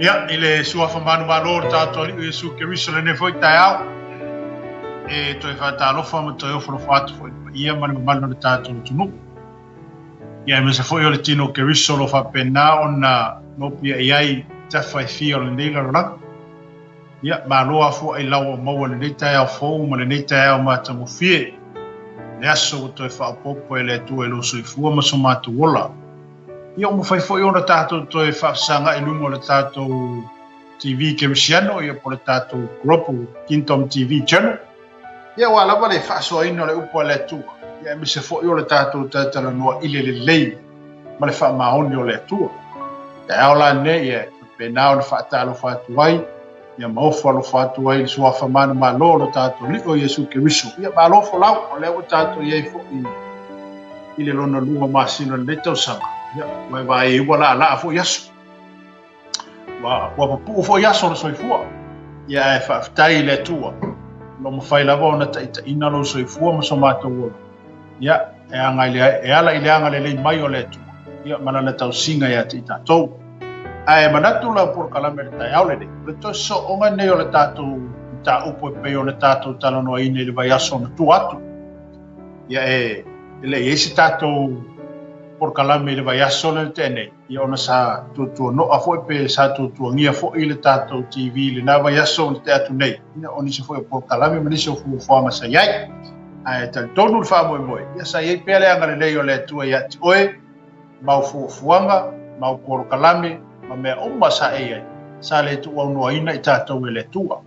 Ia, i le suafa manumalo o le tatou Alii o Iesu Keriso lenei foi taeao, e toe faatalofa ma toe ofolofa atu foi i le paia ma le mamalu o le tatou atunuu. Ia, aemaise foi o le tino o Keriso o lo o faapena ona nopiai ai tafa e fia o lenei lalolagi. Ia, malo afua i lau o maua lenei taeao fou ma lenei taeao matagofie, le aso ua toe faaopoopo e le Atua i lou soifua ma so matou ola. Ia, ua mafai foi ona tatou toe faafesagai i luga o le tatou TV Kerisiano, ia po o le tatou Global Kingdom TV Channel. Ia, aua lava le faasoaina o le upu a le Atua, ia aemaise foi o le tatou talatalanoa i le lelei ma le faamaoni o le Atua. Taeao la lenei, ia, e faapena ona faatalofa atu ai, ia ma ofo alofa atu ai i le suafa manumalo o lo tatou Alii o Iesu Keriso. Ia, malo folau, o lea ua tatou i ai foi i le lona lua masina o lenei tausaga. Ia, ua e vaai ai ua laalaa foi aso. Ua, ua papuu foi aso o le soifua. Ia, ae faafetai i le Atua. O lo o mafai lava ona taitaiina lou soifua ma so matou ola. Ia, e, aga i le, e ala i le agalelei mai o le Atua, ia, ma lana tausiga ia te i tatou. Ae manatu lau polokalame i le taeao lenei, o le toe sooga nei o le tatou mataupu e pei ona tatou talanoaina i le vaiaso na tua atu. Ia, e, e le i ai se tatou polokalame i le vaiaso lea na tea nei, ia ona sa tuatuanoa foi pe sa tuatuagia foi le tatou TV i lena vaiaso na tea atu nei, ia o nisi foi o polokalame ma nisi o fuafuaga sa i ai. Ae talitonu le faamoemoe, ia sa i ai pea le agalelei o le Atua ia te oe, mau fuafuaga, mau polokalame, ma mea uma sa e i ai, sa le tuuaunoaina i tatou e le Atua.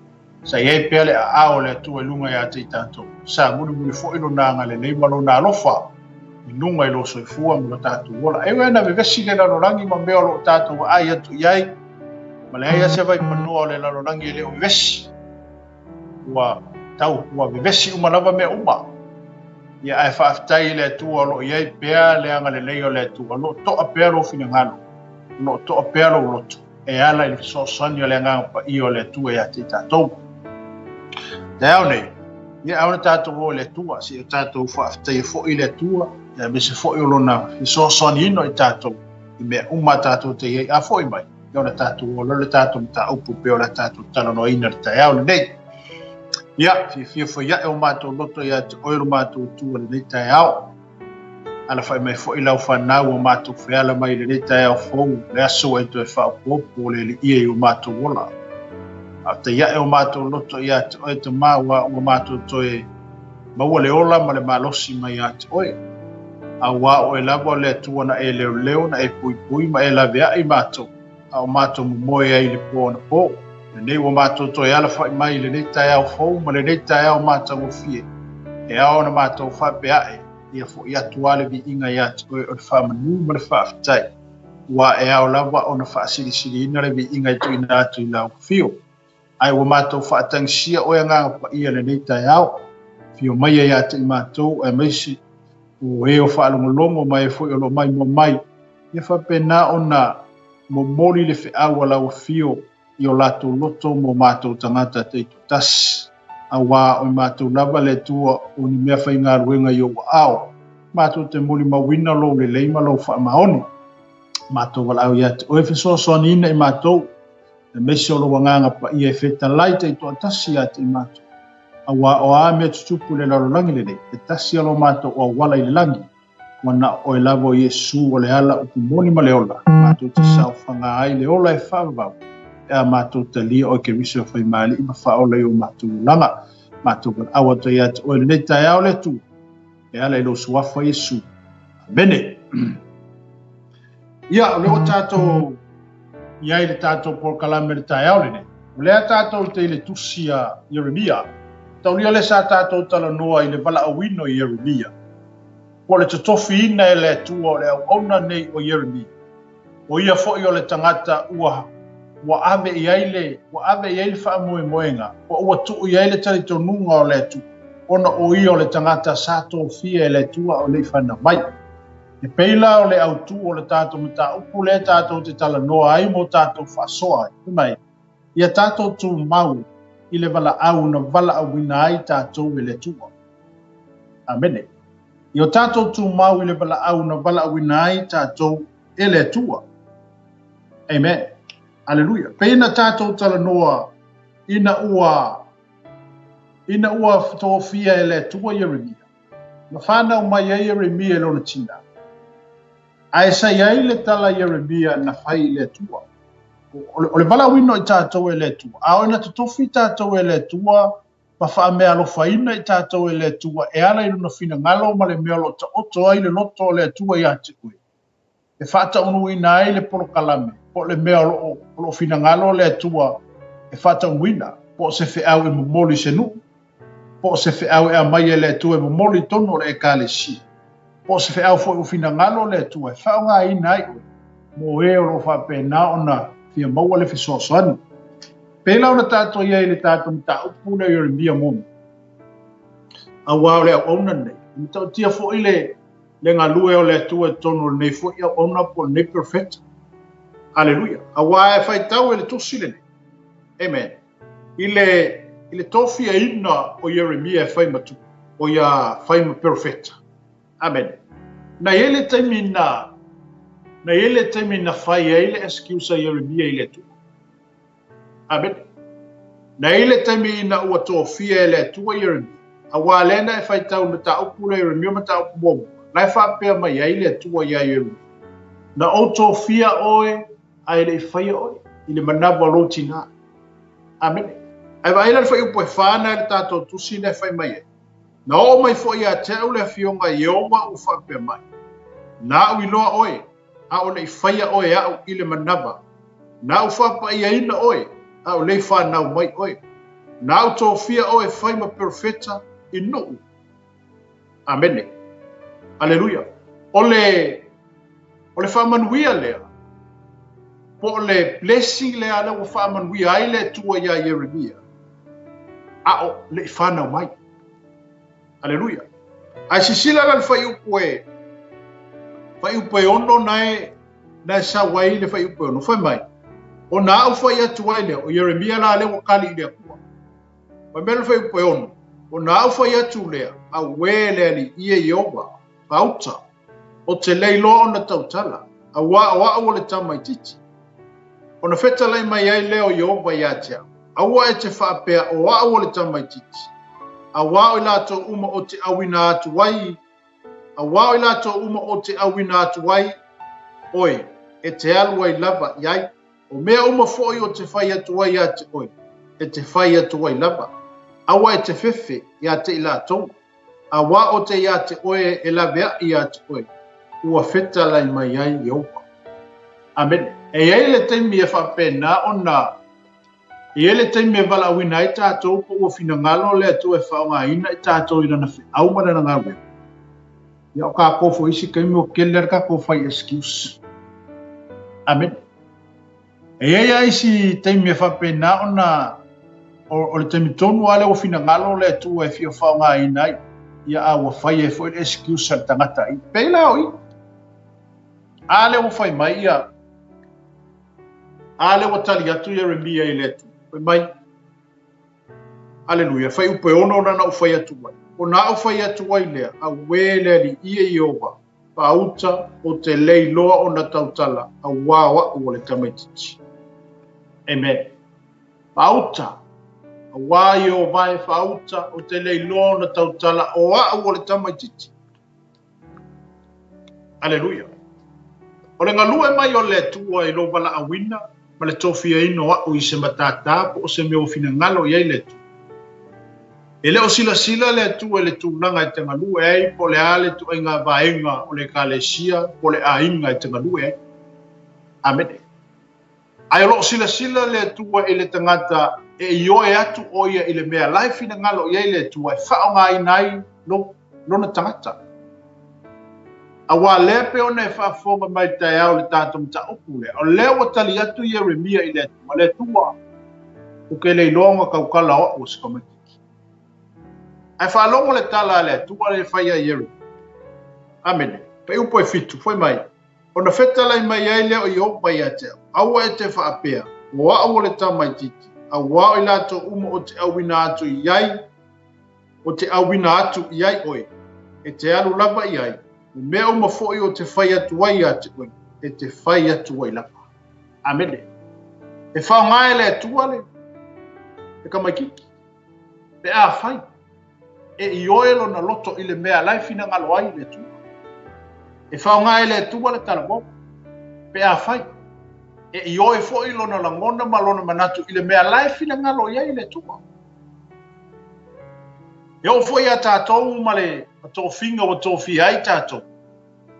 Sa i ai pea le aao o le Atua i luga ia te i tatou. Sa mulimuli foi lona agalelei ma lona alofa i luga i lou soifua ma lo tatou ola. E ui na vevesi le lalolagi ma mea o lo o tatou vaai atu i ai, ma leai lava se vaipanoa o le lalolagi e le o vevesi. Ua tau, ua vevesi uma lava mea uma. Ia, ae faafetai i le Atua o lo o i ai pea le agalelei o le Atua, o lo o toa pea lou finagalo, o lo o toa pea lou loto e ala i le fesoasoani o le Agaga Paia o le Atua ia te i tatou. Taeao nei, ia ao na tatou o i le Atua, se i o tatou faafetaia foi le Atua, ia aemaise foi o lona fesoasoaniina i tatou i mea uma a tatou te i ai. A foi mai, ia ona tatou o loa le tatou mataupu pei o le tatou talanoaina i le taeao lenei. Ia, fiafia foi ae o matou loto ia te oe lo matou Atua i lenei taeao. Alafai mai foi lau fanau ua matou feala mai i lenei taeao fou, le aso ua e toe faaopoopo le Aliia i o matou ola. Faafetai ae o matou loto ia te oe Tama aua ua matou toe maua le ola ma le malosi mai ia te oe. Aua o oe lava o le Atua na e leoleo, na e puipui ma e laveai matou, a o matou momoe ai i le po anapo. Lenei ua matou toe alafai mai i lenei taeao fou ma lenei taeao matagofie, e ao ona matou faapea ae, ia foi atu lava le viiga ia te oe o le faamanu ma le faafetai, aua e ao lava ona faasilisiliina le viiga e tuuina atu i lau afio. Ae ua matou faatagisia oe Agaga Paia i lenei taeao, afio maia ia te i matou aemaise o e o faalogologo ma e foi o lo o maimoa mai, ia faapena ona momoli le feau a lau afio i o latou loto mo matou tagata taitoatasi. Aua o i matou lava le Atua o ni mea faigaluega i ou aao, matou te molimauina lou lelei ma lou faamaoni. Matou valaau ia te oe fesoasoaniina i matou, aemaise o lou Agaga Paia e fetalai taitoatasi ia te i matou. Aua o a mea tutupu i le lalolagi lenei, e tasi a lo matou auala i le lagi, Ua na o oe lava o Iesu o le ala upu moni ma le ola, matou te saofaga ai le ola e faavavau, pe a matou talia oe Keriso e faimaali'i ma faaola i o matou olaga. Matou valaau atu ai ia te oe lenei taeao le Atua, e ala i lou suafa Iesu. Amene. Ia, o lea ua tatou i ai le tatou polokalame i le taeao lenei. O lea tatou te i le tusi a Ieremia. Taulia lea sa tatou talanoa i le valaauina o Ieremia. Po o le totofiina e le Atua o le auauna nei o Ieremia. O ia foi o le tagata ua ua ave i ai le ua ave i ai le faamoemoega, po ua tuu i ai le talitonuga o le Atua, ona o ia o le tagata sa tofia e le Atua o le i fanau mai. E pei la o le autū o le tatou mataupu lea tatou te talanoa ai mo tatou faasoa ai, fai mai, ia tatou tumau i le valaau na valaauina ai tatou e le Atua. Amene. Ia tatou tumau i le valaau na valaauina ai tatou e le Atua. Amen. Aleluia. Pei na tatou talanoa ina ua ina ua tofia e le Atua Ieremia. Na fanau mai ai Ieremia i lona tina. Ae sa i ai le tala Ieremia na fai i le Atua. O le valaauina o i tatou e le Atua. A o na totofi tatou e le Atua ma faameaalofaina i tatou e le Atua e ala i lona finagalo ma le mea o lo o taoto ai le loto o le Atua ia te oe, e faataunuuina ai le polokalame po o le mea o lo o finagalo le Atua e faataunuuina, po o se feau e momoli i se nuu, po o se feau e aumai e le Atua e momoli i totonu o le Ekalesia, po o se feau foi ua finagalo le Atua e faaaogaina ai oe mo e o lo o faapena ona fia maua le fesoasoani. Pei la ona tatou i ai i le tatou mataupu lea o Ieremia muamua, aua o le auauna lenei, e matautia foi le le galue o le Atua i totonu o lenei foi auauna po o lenei perofeta. Aleluia. Aua e faitau e le tusi lenei. Amen. I le, i le tofiaina o Ieremia e fai ma tupu, o ia fai ma perofeta. Amen. Na i ai le taimi na, na i ai le taimi na fai ai le excuse a Ieremia i le Atua. Amene. Na i ai le taimi ina ua tofia e le Atua Ieremia, aua lea na e faitau i mataupu lea Ieremia mataupu muamua, la e faapea mai ai le Atua iā Ieremia, Na ou tofia oe a e le i faia oe i le manawa o lou tinā. Amene. Ae vaai la le fuaiupu e fa na e le tatou tusi lea e fai mai ai. Na oo mai foi ia te au le afioga Ieova ua faapea mai, Na au iloa oe, a o le i faia oe aʻu i le manawa. Naʻu faapaiaina oe, a o le i fanau mai oe. Naʻu tofia oe e fai ma perofeta i nuu. Amene. Aleluia. O le, o le faamanuia lea, po o le blessing lea lea ua faamanuia ai le Atua iā Ieremia, a o le i fanau mai. Aleluia. Ae sisila la le fuaiupu e fuaiupu e ono na e na e sau ai le fuaiupu e ono. Fai mai, ona au fai atu ai lea, o Ieremia la lea ua kali i le Atua. Fai mai le fuaiupu e ono, ona au fai atu lea, auē le Alii e Ieova, fauta, Ou te le iloa ona tautala, auā o au o le tamaitiiti. Ona fetalai mai ai lea o Ieova ia te au, Aua e te faapea o au o le tamaitiiti, auā o i latou uma ou te ʻauina atu ai, auā o i latou uma ou te ʻauina atu ai oe, e te alu ai lava i ai. O mea uma foi ou te fai atu ai ia te oe, e te fai atu ai lava. Aua e te fefe ia te i latou. Auā o te iā te oe e laweaʻi iā te oe, ua fetalai mai ai Ieova. Amene. E i ai le taimi e faapena ona, e i ai le taimi e valaauina ai tatou po ua finagalo le Atua e faaaogaina i tatou i lana feau ma lana galuega. Ia o kākou foi isi taimi ua kele lava le tatou fai excuse. Amene. E i ai lava isi taimi e faapena ona o le taimi tonu lava lea ua finagalo le Atua e fia faaaogaina ai, ia a ua fai ai foi le excuse a le tagata i. Pei la o i. A lea ua fai mai ia, a lea ua tali atu Ieremia i le Atua, fai mai, Aleluia, fuaiupu e ono ona na ou fai atu ai. Ona au fai atu ai lea, auē le Alii e Ieova, Pauta o te le iloa ona tautala auā o a'u o le tamaitiiti. Amen. Pauta, auā Ieova e pauta o te le iloa ona tautala o a'u o le tamaitiiti. Aleluia. O le galue mai o le Atua i lou valaauina ma le tofiaina o a'u i se matātā po o se mea ua finagalo i ai le Atua. E le o silasila le Atua i le tulaga e te galue ai po o le a le ituaiga vaega o le Ekalesia po o le aiga e te galue ai. Amene. Ae o lo o silasila le Atua i le tagata e ioe atu ʻo ia i le mea la e finagalo i ai le Atua e faaaogaina ai lona tagata. Auā lea pei ona e faafofoga mai i le taeao i le tatou mataupu lea, o lea ua tali atu Ieremia i le Atua, Le Atua, ou ke le iloa ona tautala o a'u o se tamaitiiti. Ae faalogo le tala a le Atua lea e fai ia Ieremia. Amene. Fuaiupu e fitu, fai mai, Ona fetalai mai ai lea o Ieova ia te au, Aua e te faapea, o a'u o le tamaitiiti, auā o i latou uma ou te ʻauina atu i ai, o te ʻauina atu i ai oe, e te alu lava i ai, o mea uma foi o te fai atu ai ia te oe, e te fai atu ai lava. Amene. E faaaoga e le Atua le tamaitiiti pe afai e ioe lona loto i le mea la e finagalo ai le Atua. E faaaoga e le Atua le talavou pe afai e ioe foi lona lagona ma lona manatu i le mea la e finagalo i ai le Atua. E oo foi ia tatou ma le tofiga ua tofia ai tatou,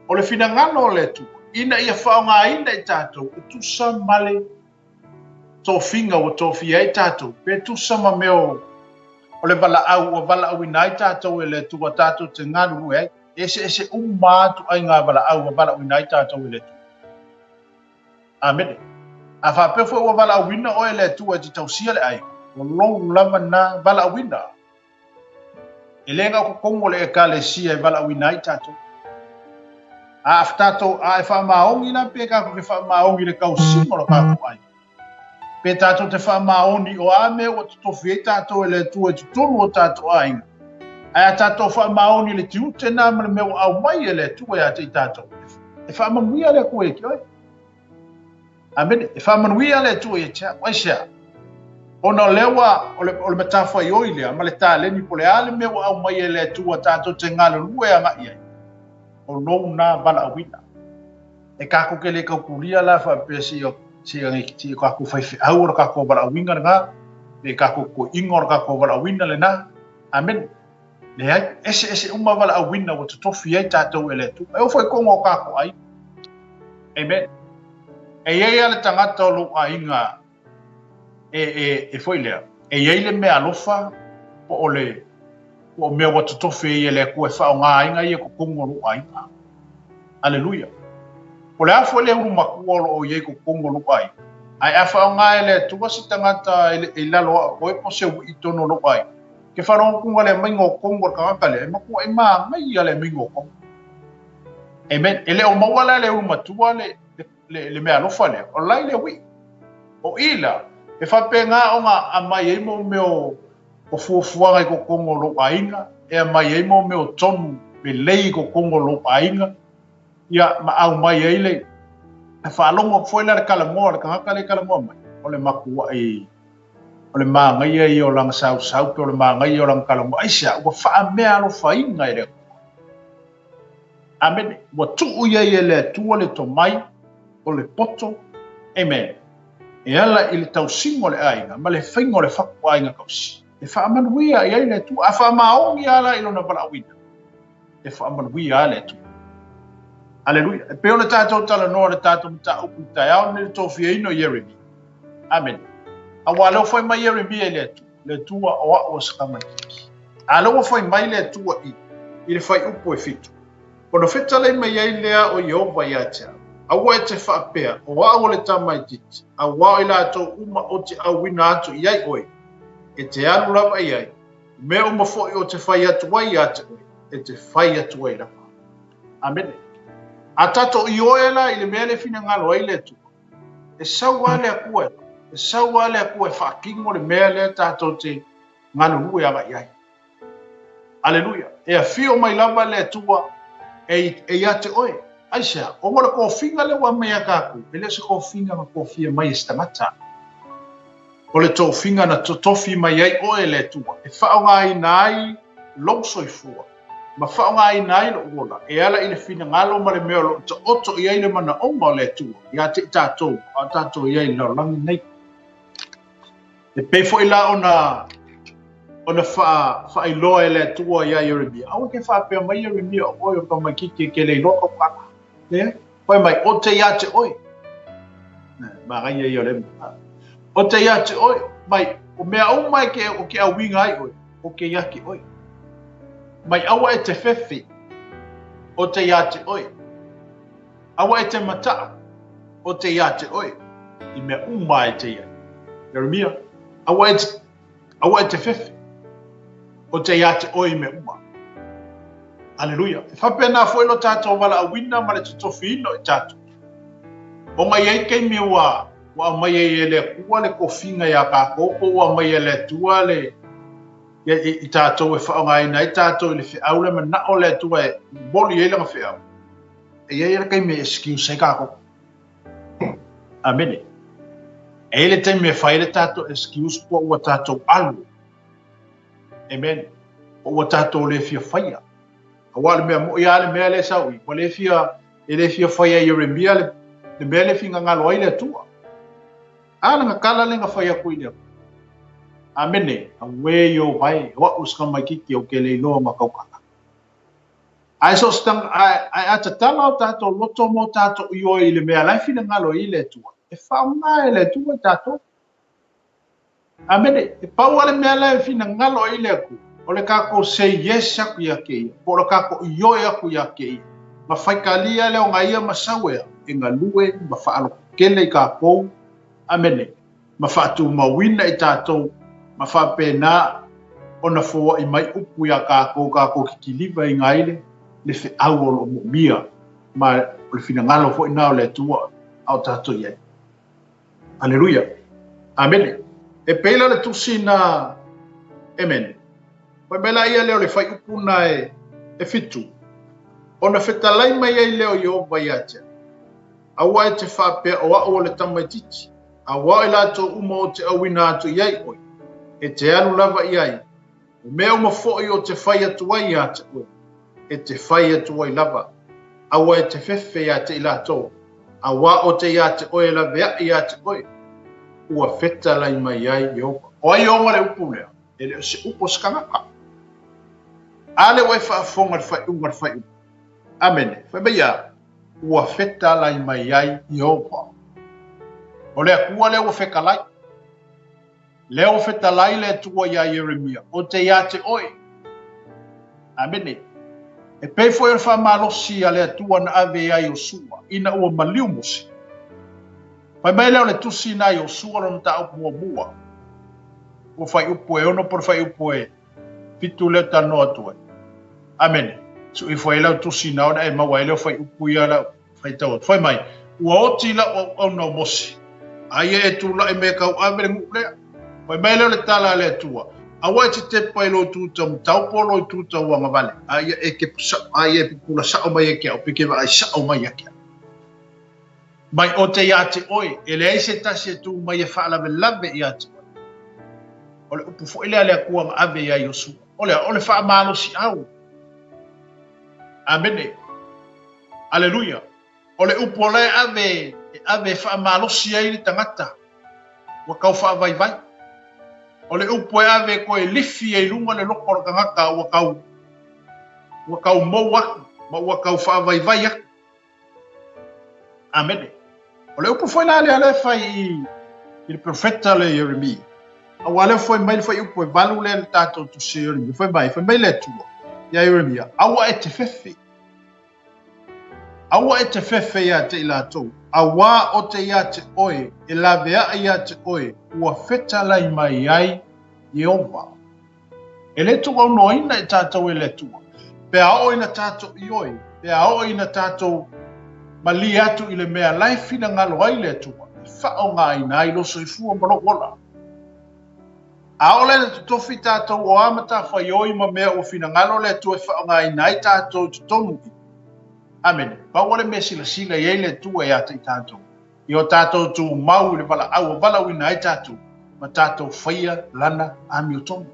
o le finagalo o le Atua, ina ia faaaogaina i tatou e tusa ma le tofiga ua tofia ai tatou, pe tusa ma mea o le valaau ua valaauina ai tatou e le Atua tatou te galulue ai. E eseese uma atu aiga valaau ua valaauina ai tatou e le Atua. Amene. A faapea foi ua valaauina oe e le Atua e te tausia le aiga, o lou lava na valaauina. E le na o totonu o le Ekalesia e valaauina ai tatou. A tatou, a e faamaoni la pe tatou te faamaoni i le tausiga o le tatou aiga. Pe tatou te faamaoni o a mea ua totofi ai tatou e le Atua i totonu o tatou aiga. Ae a tatou faamaoni i le tiute na ma le mea ua aumai e le Atua ia te i tatou, e faamanuia le Atua ia te oe. Amene. E faamanuia le Atua ia te au. Aisea? Ona o lea ua, o le, o le matafaioi lea ma le taleni po o le a le mea ua aumai e le Atua tatou te galulue agai ai, o lou na valaauina. E tatou te le tautulia la faapea seia seia seia tatou faifeau o le tatou valaauina lena, pe tatou toeaina o le tatou valaauina lena. Amene. Leai, eseese uma valaauina ua totofi ai tatou e le Atua. E oo foi i totonu o tatou aiga. Amen. E i ai lava le tagata o lou aiga e, e, e foi lea, e i ai le mea alofa po o le po o mea ua totofi ai e le Atua e faaaoga ai ia totonu o lou aiga. Aleluia. Po o le a foi le ulu matua o lo o i ai totonu o lou aiga, ae a faaaoga e le Atua se tagata e i lalo a'o oe po o se ui'i i totonu o lou aiga, ke faalogotuga le aumaiga o tonu o le tagata lea, e matua'i manaia le aumaiga o tonu. Amen. E le o maua la e le ulu matua le, le, le mea alofa lea, o la i le ui'i. O i la, e faapena ona aumai ai mo mea o, o fuafuaga i totonu o lou aiga, e aumai ai mo mea o tonu lelei i totonu o lou aiga, ia ma aumai ai le, e faalogo atu foi la le talanoa a le tagata lea e talanoa mai, o le matua'i o le manaia ia o lana sausau pe o le manaia ia o lana talanoa. Aisea? Ua faameaalofaina e le Atua. Amene. Ua tuu i ai e le Atua le tomai, o le poto. Amen. E ala i le tausiga o le aiga ma le faiga o le fatu aiga tausi. E faamanuia i ai le Atua. A faamaoni lava la i lona valaauina, e faamanuia lava le Atua. Aleluia. E pei ona tatou talanoa i le tatou mataupu i le taeao lenei i le tofiaina o Ieremia. Amene. Aua o lea ua fai mai Ieremia i le Atua, le Atua o a'u o se tamaitiiti. A o lea ua fai mai le Atua i, i le fuaiupu e fitu, Ona fetalai mai ai lea o Ieova ia te au, Aua e te faapea, o a'u o le tamaitiiti, auā o i latou uma ou te auina atu i ai oe, e te alu lava i ai, o mea uma foi ou te fai atu ai ia te oe, e te fai atu ai lava. Amene. A tatou ioe la i le mea lea e finagalo ai le Atua, E sau lava le Atua, e sau lava le Atua e faatino le mea lea tatou te galulue agai ai. Aleluia. E afio mai lava le Atua e, e ia te oe. Aisea? Ona o le tofiga lea ua aumai ia tatou, e le o se tofiga na tofia mai e se tagata. O le tofiga na totofi mai ai oe e le Atua, e faaaogaina ai lou soifua ma faaaogaina ai lou ola e ala i le finagalo ma le mea o lo o taoto i ai le manaoga o le Atua ia te i tatou a o tatou i ai i le lalolagi lenei. E pei foi la ona ona faailoa e le Atua iā Ieremia, aua ke faapea mai Ieremia o oe o le tamaitiiti e ke le iloa kau ala. Leai, fai mai, o te ia te oe. Manaia ia o le mea. O te ia te oe, mai, o mea uma e ke, o ke auiga ai oe, o ke ia ke oe. Mai aua e te fefe, o te ia te oe. Aua e te mataʻu, o te ia te oe, i mea uma e te ia. Jeremia, aua e te, aua e te fefe, o te ia te oe i mea uma. Aleluia. E faapena foi lo tatou valaauina ma le totofiina o i tatou. Ona e i ai taimi ua, ua aumai ai e le Atua le tofiga iā tatou, po ua aumai e le Atua le, i tatou e faaaogaina ai tatou i le feau le manao o le Atua e momoli ai lana feau. E i ai le taimi e excuse ai tatou. Amene. E i ai le taimi e fai ai le tatou excuse po ua tatou alu. Amen. Po ua tatou le fia faia. Aua o le mea moi lava le mea lea e sau i, ua le fia, e le fia faia e Ieremia le, le mea lea e finagalo ai le Atua. A lana tala lea na fai atu i le Atua. Amene. Auē Ieova e, o a'u se tamaitiiti ou te le iloa ona tautala. Ae so o se tang, ae, ae a tatala o tatou loto ma o tatou ioe i le mea la e finagalo ai le Atua, e faaaoga e le Atua i tatou. Amene. E pau lava le mea la e finagalo ai le Atua, o le tatou say yes atu ia te Ia, po o le tatou ioe atu ia te Ia, ma faitalia lea o na ia ma sau ea e galue ma faalototele i tatou. Amene. Ma faatumauina i tatou, ma faapena ona foai mai upu iā tatou, tatou te kilivaina ai le, le feau o lo o moomia, ma o le finagalo foi lena o le Atua a o tatou i ai. Aleluia. Amene. E pei la le tusi na, Amen. Fai mai la ia lea o le fuaiupu na e, e fitu, Ona fetalai mai ai lea o Ieova ia te au. Aua e te faapea o a'u o le tamaitiiti, aua o i latou uma ou te auina atu i ai oe, e te alu lava i ai, o mea uma foʻi ou te fai atu ai iā te oe, e te fai atu ai lava. Aua e te fefe iā te i latou, aua o te iā te oe e laveaʻi iā te oe, ua fetalai mai ai Ieova. O ai ona le upu lea? E le o se upu a se kanaka. A lea ua e faafofoga i le faaiuga o le faaiuga. Amene. Fai mai ia. Ua fetalai mai ai Ieova. O le Atua lea ua fetalai. Lea ua fetalai le Atua iā Ieremia, Ou te iā te oe. Amene. E pei foi o le faamalosi a le Atua na ave iā Iosua, ina ua maliu Mose. Fai mai lea o le tusi na Iosua lona mataupu muamua, ua fuaiupu e ono po o le fuaiupu e fitu lea talanoa atu ai. Amene. Sui ifo ai lau tusi na ona e maua ai lea o fuaiupu ia lau faitau atu. Fai mai, ua oti lau auauna o Mose, aia e tulaʻi me tauave le nuʻu lea. Fai mai lea o le tala a le Atua, Aua e te tepa i lou itu taumatau po o lou itu tauagavale, a ia e kepa saʻo, a ia e pupula saʻo mai e ke ao, pe ke vaai saʻo mai ia ke ao. Mai o te iā te oe, e leai se tasi e tū mai e faalavelave iā te oe. O le upu foi lea a le Atua na ave iā Iosua, o le a? O le faamalosiau. Amene. Aleluia. O le upu o la e ave, e ave e faamalosi ai le tagata ua tau faavaivai. O le upu e ave e toe lifi ai i luga le loto o le tagata ua tau, ua tau mou atu ma ua tau faavaivai atu. Amene. O le upu foi la lea lea e fai i, i le profeta le Ieremia. Aua lea foi mai le fuaiupu e valu lea le tatou tusi Ieremia. Fai mai, fai mai le Atua ia Ieremia, aua e te fefe. Aua e te fefe ia te i latou, auā o te ia te oe, e laveaʻi ia te oe, ua fetalai mai ai Ieova. E le tuuaunoaina i tatou e le Atua, pe a oo ina tatou ioe, pe a oo ina tatou malie atu i le mea la e finagalo ai le Atua, e faaaogaina ai lou soifua ma lou ola. A oo la ina totofi tatou o a matafaioi ma mea ua finagalo le Atua e faaaogaina ai tatou i totonu i. Amene. Pau o le mea e silasila i ai le Atua ia te i tatou, i o tatou tumau i le valaau ua valaauina ai tatou, ma tatou faia Lana amiotonu.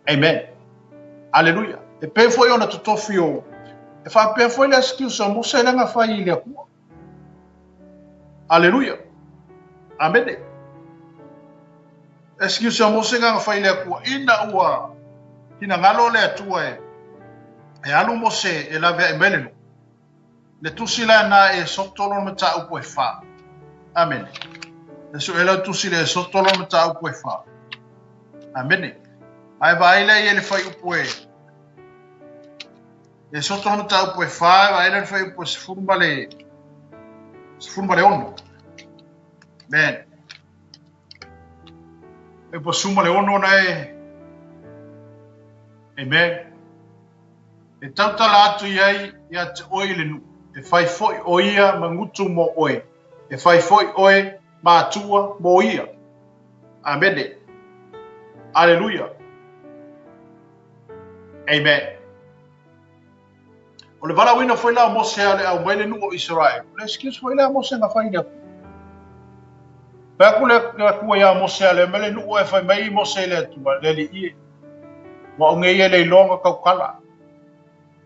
Amen. Aleluia. E pei foi ona totofi o, e faapea foi le excuse a Mose lea na fai i le Atua. Aleluia. Amene. Excuse a Mose lea na fai i le Atua, ina ua finagalo le Atua e, e alu Mose e laveai mai le nuu. Le tusi lea na Esoto lona mataupu e fa. Amene. E sue lau tusi le Esoto lona mataupu e fa. Amene. Ae vaai lea i le fuaiupu e Esoto lona mataupu e fa, vaai lea i le fuaiupu e 16. Amen. E po 16 na e. Amen. E tautala atu i ai ia te oe i le nuu, e fai foi o ia ma gutu mo oe, e fai foi oe ma atua mo ia. Amene. Aleluia. Amen. O le valaauina foi la o Mose a le au mai le nuu o Isaraelu, o le excuse foi lea a Mose na fai i le Atua. Fai atu le Atua iā Mose a lea mai le nuu ae fai mai Mose i le Atua, Le Alii e, ua au nei e le iloa ona tautala.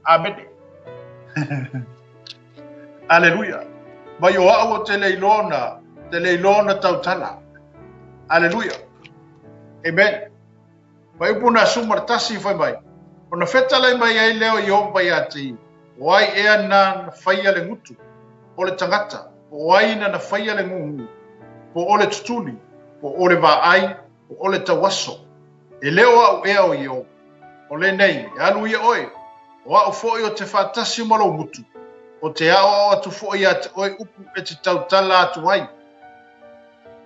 Amene. Aleluia. Mai o au o te le iloa ona, te le iloa ona tautala. Aleluia. Amen. Mai upu na suma le tasi fai mai. Ona fetalai mai ai lea o Ieova ia te ia, O ai ea na na faia le gutu o le tagata, po o ai na na faia le gugu, po o le tutuli, po o le vaai, po o le tauaso? E le o au ea o Ieova? O lenei, e alu ia oe, o au foi o te faatasi ma lou gutu, o te aoao atu foi ia te oe upu e te tautala atu ai.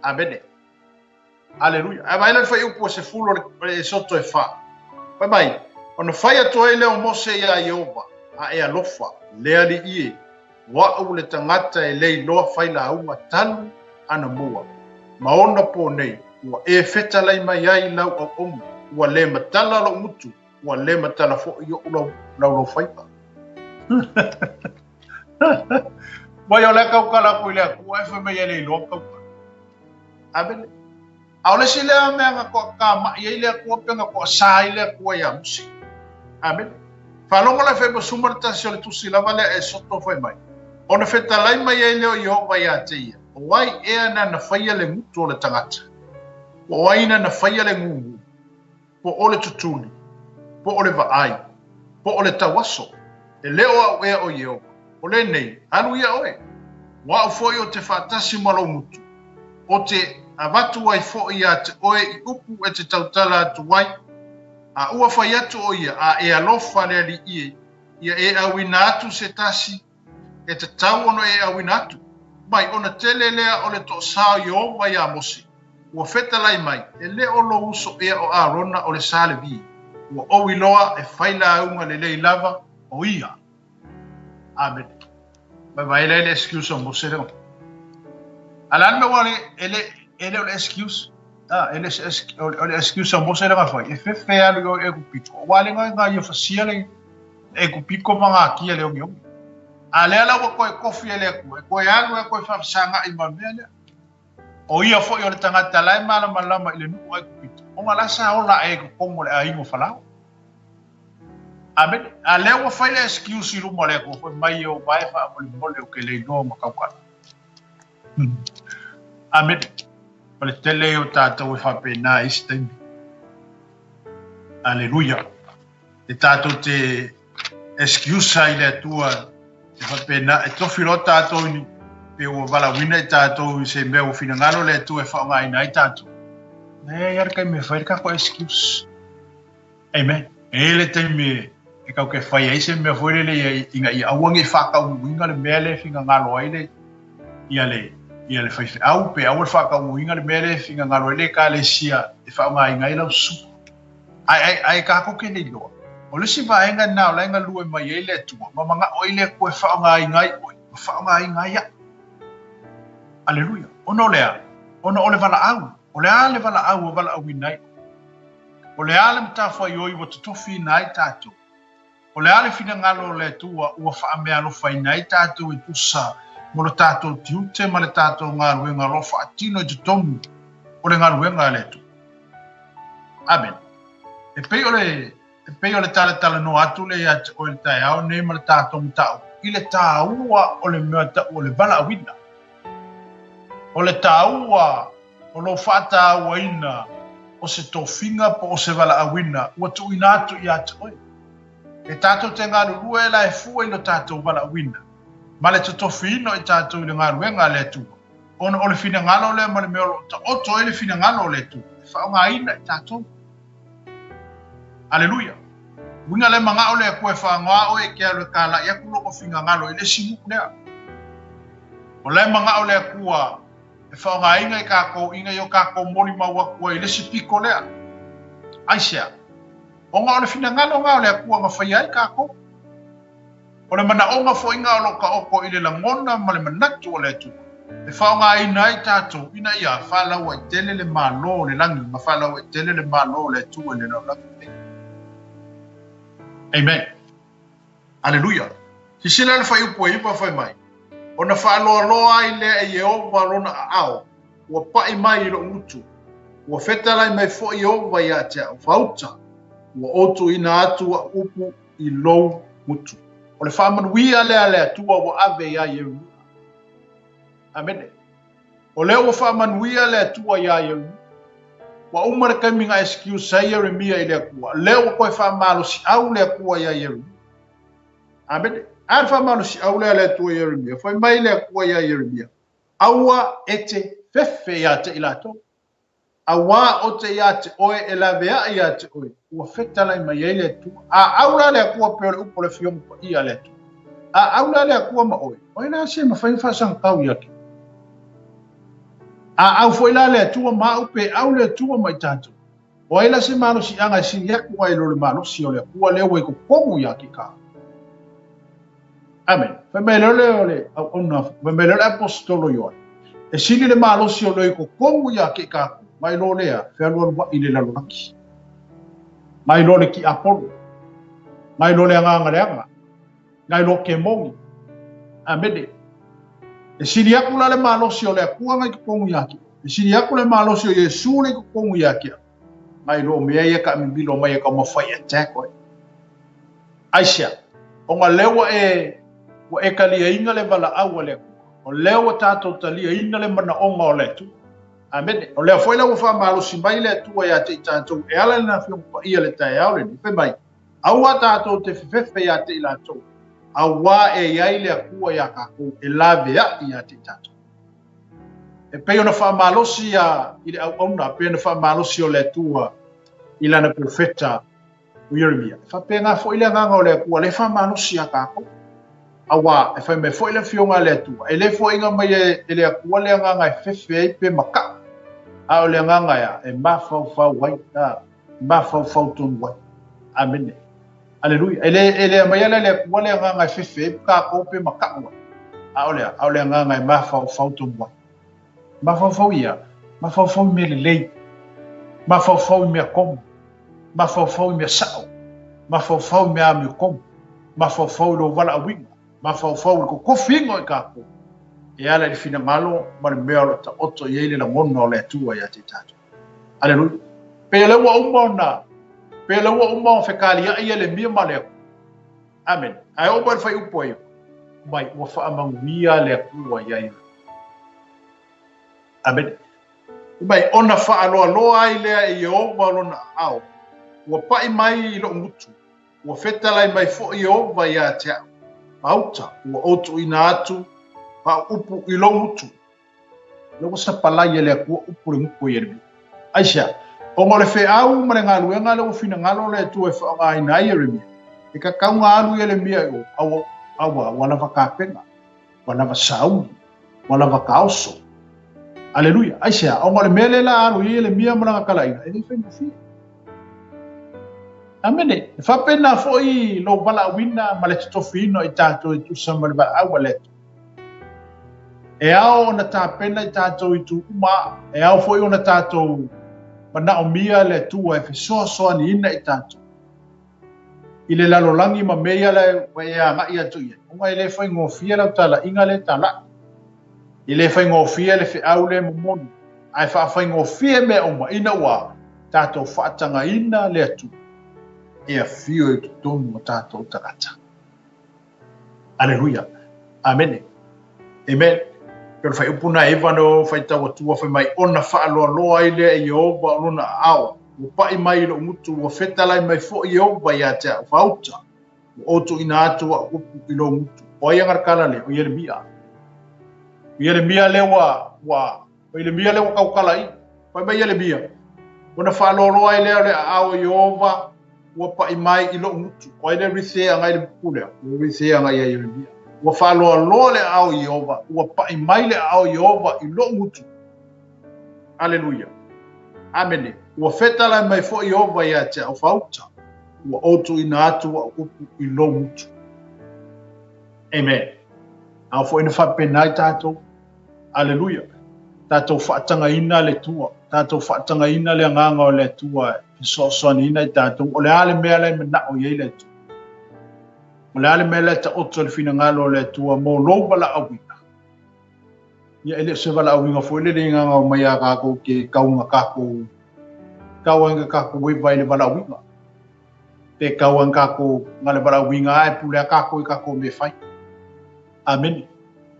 Amene. Aleluia. Ae vaai la le fuaiupu e sefulu o le Esoto e fa. Fai mai, ona fai atu ai lea o Mose iā Ieova, A e alofa, le Alii e, o a'u le tagata e le iloa fai lauga talu ana mua, ma ona pō nei, ua e fetalai mai ai lau auauna, ua le matala lo'u gutu, ua le matala fo'i o'u lau laulaufaiva. Mai o lea tautala atu i le Atua ae fai mai e le iloa tautala. Amene. A o le isi lea mea na toatamai ai le Atua pe na toasa ai le Atua iā Mose. Amene. Faalogo la fai masuma le tasi o le tusi lava lea e soto fai mai. Ona fetalai mai ai lea o Iehova ia te ia, o ai ea nana faia le gutu o le tagata? Po o ai nana faia le gugu? Po o le tutuli? Po o le vaai? Po o le tauaso? E le o au ea o Iehova? O lenei, alu ia oe. O au foi o te faatasi ma lou gutu, o te avatu ai foi ia te oe i upu e te tautala atu ai, a ua fai atu o ia, a e alofa le Alii e, ia e auina atu se tasi, e tatau ona e auina atu. Mai ona tele lea o le toasā o Ieova iā Mose, ua fetalai mai, e le o lou uso ea o Arona o le sa Levi, ua ou iloa e fai lauga lelei lava o ia. Amene. Mai vai le excuse o Mose lea. A le a le mea ua le, e le, e le o le excuse. Ah, e le o le excuse o Mose lea fai. E fefe alu i o Ekupito. Ua le ngai ngai ia fasia le Ekupito ma ngā kia le ongi ongi. A lea la ua koe kofi e le Atua. E koe alu e koe whawhasangai ma mea lea. O ia foi o le tagata la e malamalama i le nuu o Aikupito, ona la sa ola ae i totonu o le aiga o Falao. Amene. A lea ua fai le excuse i luma o le Atua, fai mai e Ieova e faamolemole ou te le iloa ma tautala. Amene. O le tele ia o tatou e faapena i isi taimi. Aleluia. E tatou te excuse ai le Atua e faapena, e tofi loa tatou i pe ua valaauina i tatou i se mea ua finagalo le Atua e faaaogaina ai tatou. E i ai le taimi e fai le tatou excuse. Amen. E i ai le taimi e tau ke fai ai se mea foi lele ia ina ia aua ne i faataunuuina le mea lea e finagalo ai le ia le ia le faifeau pe aua le faataunuuina le mea lea e finagalo ai le ekalesia e faaaogaina ai lau susuga. Ae, ae, ae kākou ke le iloa. O le isi vaega lena o la e galue mai ai le Atua, ma manaʻo ai le Atua e faaaogaina ai ʻoe, ma faaaogaina ai aʻu. Aleluia. Ona o le a? Ona o le valaau. O le a le valaau ua valaauina ai ʻoe? O le a le matafaioi ua totofiina ai tatou? O le a le finagalo o le Atua ua faameaalofaina ai tatou e tusa mo lo tatou tiute ma le tatou galuega o lo o faatino i totonu o le galuega a le Atua? Amene. E pei o le, e pei o le talatalanoa atu lea ia te oe i le taeao nei ma le tatou mataupu i le tāua o le mea tau o le valaauina. O le tāua o lou faataauaina o se tofiga po o se valaauina ua tuuina atu ia te oe. E tatou te galulue la e fua i lo tatou valaauina ma le totofiina o i tatou i le galuega a le Atua, ona o le finagalo lea ma le mea o lo o taoto ai le finagalo o le Atua e faaaogaina i tatou. Aleluia! Uiga le manao le Atua e faaaoga oe e ke alu e kalaʻi atu lona finagalo i le isi nuu lea. O la e manao le Atua e faaaogaina i tatou ina ia o tatou molimau atu ai i le isi pito lea. Aisea? Ona o le finagalo na o le Atua na faia ai tatou. O le manaoga foi na o lo o taoto i le lagona ma le manatu o le Atua, e faaaogaina ai tatou ina ia faalauaitele le Malo o le lagi ma faalauaitele le Malo o le Atua i le lalolagi lenei. Amen. Aleluia! Sisila le fuaiupu e iva fai mai, Ona faaloaloa ai lea e Ieova lona aao. Ua paʻi mai i loʻu gutu, ua fetalai mai foʻi Ieova iā te a'u, Fauta, ua ou tuuina atu aʻu upu i lou gutu. O le faamanuia lea a le Atua ua ave iā Ieremia. Amene. O lea ua faamanuia le Atua iā Ieremia. Ua uma le taimi na excuse ai Ieremia i le Atua. Lea ua toe faamalosiau le Atua iā Ieremia. Amene. A le faamalosiau lea a le Atua i Ieremia. Fai mai le Atua iā Ieremia, Aua e te fefe iā te i latou. Auā o te iā te oe e laveaʻi iā te oe, ua fetalai mai ai le Atua. A au la le Atua pei o le upu o le Afioga Paia a le Atua. A au la le Atua ma oe, o ai la se mafai ona faasagatau iā te oe? A au foi la le Atua ma au pe au le Atua ma i tatou, o ai la se malosiaga e sili atu ai lo le malosi o le Atua lea ua i totonu iā te tatou? Amen. Fai mai lea le o le auauna, fai mai lea o le aposetolo Ioane. E sili le malosi o lea i totonu iā te tatou, mai lo lea fealualuaʻi i le lalolagi. Mai lo le tiapolo. Mai lo le agaga leaga. Nai lo kemoni. Amene. E sili aku la le malosi o le Atua ngai totonu iā te. E sili aku le malosi o Iesu le i totonu iā te. Ngai lo mea ia ka mimilo mai e taumafai e attack oe. Aisea? Ona lea ua e ua e taliaina le valaau a le Atua. O lea ua tatou taliaina le manaoga o le Atua. Amene. O lea foi la ua faamalosi mai le Atua ia te i tatou e ala i lana Afioga Paia i le taeao lenei. Fai mai, Aua tatou te fefefe ia te i latou, auā e i ai le Atua iā tatou e laveaʻi ia te i tatou. E pei ona faamalosi ia i le auauna, pei ona faamalosi o le Atua i lana perofeta o Ieremia. E faapena foi le agaga o le Atua, lea e faamalosi iā tatou. Auā, e fai mai foi le Afioga a le Atua, e le foaiina mai e le Atua le agaga e fefe ai pe makaʻu, a o le agaga ea e mafaufau ai, a, mafaufau tonu ai. Amene. Aleluia. E le, e le aumaia lea e le Atua le agaga e fefe ai tatou pe makaʻu ai. Aʻole a, a o le agaga e mafaufau tonu ai. Mafaufau ia, mafaufau i mea lelei, mafaufau i mea tonu, mafaufau i mea saʻo, mafaufau i mea amiotonu, mafaufau i lou valaauina, mafaufau i le totofiina o i tatou, e ala i le finagalo ma le mea o lo o taoto i ai le lagona o le Atua ia te i tatou. Aleluia. Pei o lea ua uma ona, pei o lea ua uma ona fekaliaʻi Ieremia ma le Atua. Amene. Ae oo mai le fuaiupu ai, mai ua faamanuia le Atua iā ia. Amene. Mai ona faaloaloa ai lea e Ieova lona aao, ua paʻi mai i loʻu gutu, ua fetalai mai foʻi Ieova iā te aʻu, pauta, ua ou tuuina atu aʻu upu i lou gutu. Lea ua sapalai e le Atua upu le gutu o Ieremia. Aisea? Ona o le feau ma le galuega lea ua finagalo le Atua e faaaogaina ai Ieremia, e tatau ona alu Ieremia i o, aua, aua, ua lava tapena, ua lava sauni, ua lava taoso. Aleluia. Aisea? Ona o le mea lea la alu i ai Ieremia ma lana talaiga, e le faigofie. Amene. E faapena foi lou valaauina ma le totofiina o i tatou e tusa ma le valaau a le Atua. E ao ona tapena i tatou i itu uma, e ao foi ona tatou manaomia le Atua e fesoasoaniina i tatou i le lalolagi ma mea ia la ua e agai atu i ai, ona e le faigofie lau talaiga lea e talaʻi. E le faigofie le feau lea e momoli, ae faafaigofie mea uma ina ua tatou faatagaina le Atua e afio i totonu o tatou tagata. Aleluia. Amene. Amen. Pei o le fuaiupu na e iva na ou faitau atua fai mai, Ona faaloaloa ai lea e Ieova o lona aao, ua paʻi mai i loʻu gutu, ua fetalai mai foʻi Ieova iā te aʻu fauta, ua ou tuuina atu aʻu upu i lou gutu. O ai ana le tala lea? O Ieremia. O Ieremia lea ua, ua, O Ieremia lea ua tautala i. Fai mai Ieremia, Ona faaloaloa ai lea o le aao o Ieova ua paʻi mai i loʻu gutu. O ai le rithe agai i le buku lea? Ua rithe agai ia Ieremia. Ua faaloaloa le aao o Ieova, ua paʻi mai le aao o Ieova i loʻu gutu. Aleluia. Amene. Ua fetalai mai foʻi Ieova iā te aʻu fauta, ua ou tuuina atu aʻu upu i lou gutu. Amen. Ao foʻi na faapena ai tatou. Aleluia. Tatou faatagaina le Atua, tatou faatagaina le agaga o le Atua e fesoasoaniina i tatou. O le a le mea la e manaʻo i ai le Atua? O le a le mea la e taoto i le finagalo o le Atua mo lou valaauina? Ia, e le o se valaauina foi lele i gagau mai a kākou ke kauga kākou, kau ai kākou e vai le valaauina. Pe kau ai kākou nga le valaauina a e pule a kākou i kākou me fai. Amene.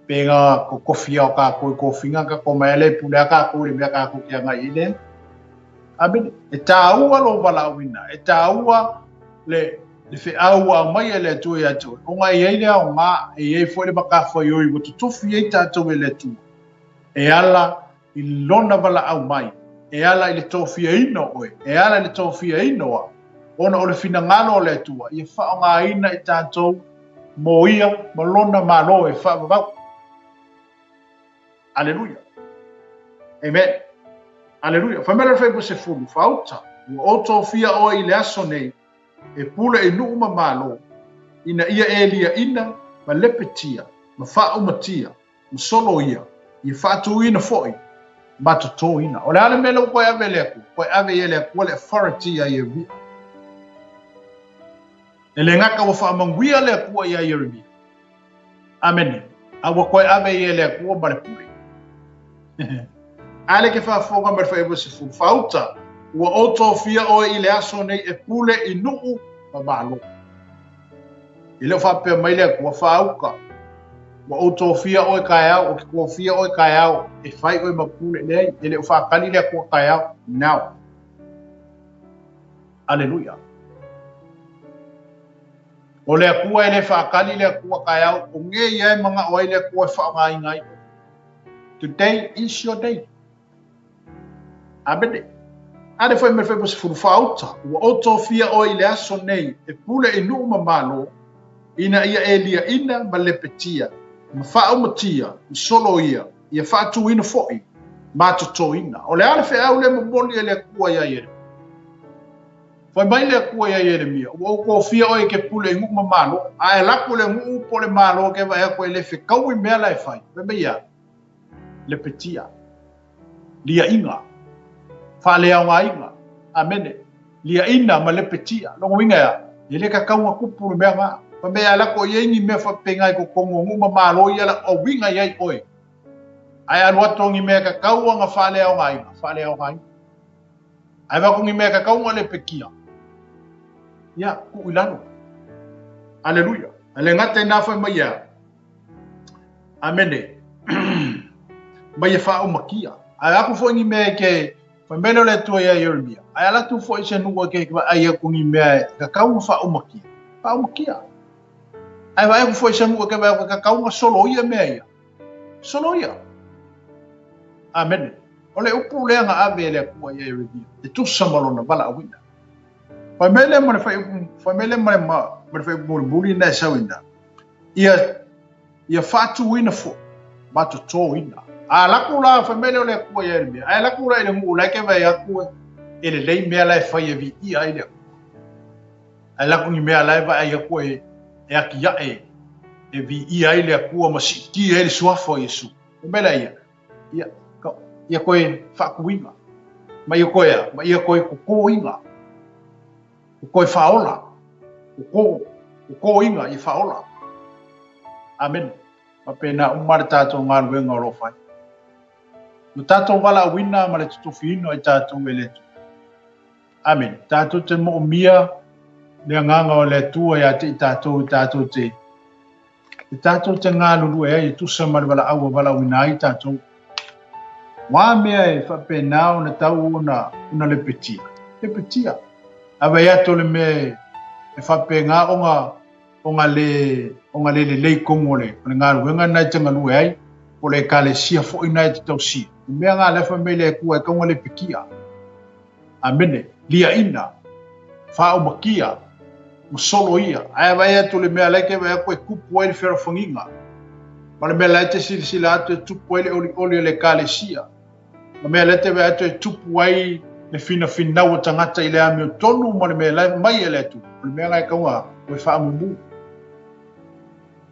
Pe nga ko kofi o kākou i kofinga ka ko mai le pule a kākou i le mea kākou ke anga i le. Amene. E tāua lo valaauina, e tāua le le feau ua aumai e le Atua ia te oe, ona e i ai le aoga, e i ai foi le matafaioi ua totofi ai tatou e le Atua, e ala i Lona valaau mai, e ala i le tofiaina o oe, e ala i le tofiaina o au, ona o le finagalo o le Atua ia faaaogaina i tatou mo Ia ma Lona Malo e faavavau. Aleluia. Amen. Aleluia. Fai mai le fuaiupu 10, Faauta, ua ou tofia oe i le aso nei, e pule i nuu ma malo, ina ia e liaina ma lepetia, ma faaumatia, ma soloia, ia faatuina foi ma totoina. O le a le mea lea ua toe ave e le Atua? Toe ave ia e le Atua le authority ia Ieremia. E le gata ua faamanuia le Atua ia Ieremia. Amene. A ua toe ave ia e le Atua ma le pule. A le ke faafofoga ma le fuaiupu 10, Faauta, ua ou tofia oe i le aso nei e pule i nuu ma malo. E le o faapea mai le Atua, Faauta, ua ou tofia oe taeao, ou te tofia oe taeao e fai oe ma pule. Leai, e le o faatali le Atua taeao. Now. Aleluia. O le Atua e le faatali le Atua taeao, o ge ia e manao ai le Atua e faaaogaina ai oe. Today is your day. Amene. A le fai mai fai 10, Faauta, ua ou tofia oe i le aso nei e pule i nuu ma malo, ina ia e liaina ma lepetia, ma faaumatia, ma soloia, ia faatuina foi, ma totoina. O le a le feau lea momoli e le Atua ia Ieremia? Fai mai le Atua ia Ieremia, Ua ou tofia oe e ke pule i nuu ma malo, a e lako le nuu po le malo ke vae atu e le fekaui mea la e fai. Fai mai ia, lepetia, liaina, faaleaogaina, amene, liaina ma lepetia. Lona uiga ea, e le kakau na tupu le mea na. Fai mai a lako i ai ni mea faapena i totonu o nuu ma malo ia la uiga i ai oe. Ae alu atu o ni mea kakau ona faaleaogaina, faaleaogaina. Ae vaku ni mea kakau ma lepetia. Ia, tuu i lalo. Aleluia. E le gata i nā fai mai ia. Amene. Mai e faaumakia. Ae aku foi ni mea e ke fai mai lea o le Atua ia Ieremia. Ae ala atu foi se nuu e ke vaai aku ni mea e kakau ma faaumakia. Faaumakia. Ae vaai aku foi se nuu e ke vaai aku e kakau ma soloia mea ia. Soloia. Amene. O le upu lea na ave e le Atua ia Ieremia, e tusa ma lona valaauina. Fai mai lea ma le fuaiupu, fai mai lea ma le, ma, ma le fuaiupu mulimuli na e sau ina, ia, ia faatuina foi, ma totoina. A lako la, fai mai lea o le Atua ia Ieremia, ae lako la i le nuu la e ke vaai atu e, e lelei mea la e fai e viia ai le Atua. Ae lako ni mea la e vaai atu e, e atiae, e viia ai le Atua ma siitia ai le suafa o Iesu. Fai mai la ia, ia, ka, ia koe faatuina, ma ia koe a, ma ia koe totōina, o koe whaola, o totōina ia whaola. Amen. Ma pēnā uma le tātou galuega o lo o fai. Lo tātou valaauina ma le totofiina o i tātou e le Atua. Amen. Tātou te moomia le agaga o le Atua ia te i tātou i tātou te E tātou te galulue ai e tusa ma le valaau a valaauina ai tātou. Wā mea e whapēnā ona tau ona, ona lepetia. Lepetia. A vai atu le mea e, e whapēngā o ngā, o ngā le, o ngā le lelei kongo o le, o le galuega na e te galue ai, o le ekalesia foi na e te tausia. O mea ngā lefa mei le Atua e kaunga lepetia. Amene. Liaina. Faaumakia. Ma soloia. Ae vaai atu le mea lae ke vaai atu e tupu ai le fealofagiga. Ma le mea lae te silasila atu e tupu ai le olioli o le ekalesia. Ma mea lae te vaai atu e tupu ai le finafinau o tagata i le amiotonu ma le mea lae mai e le Atua. O le mea la e kaua ua e faamumu.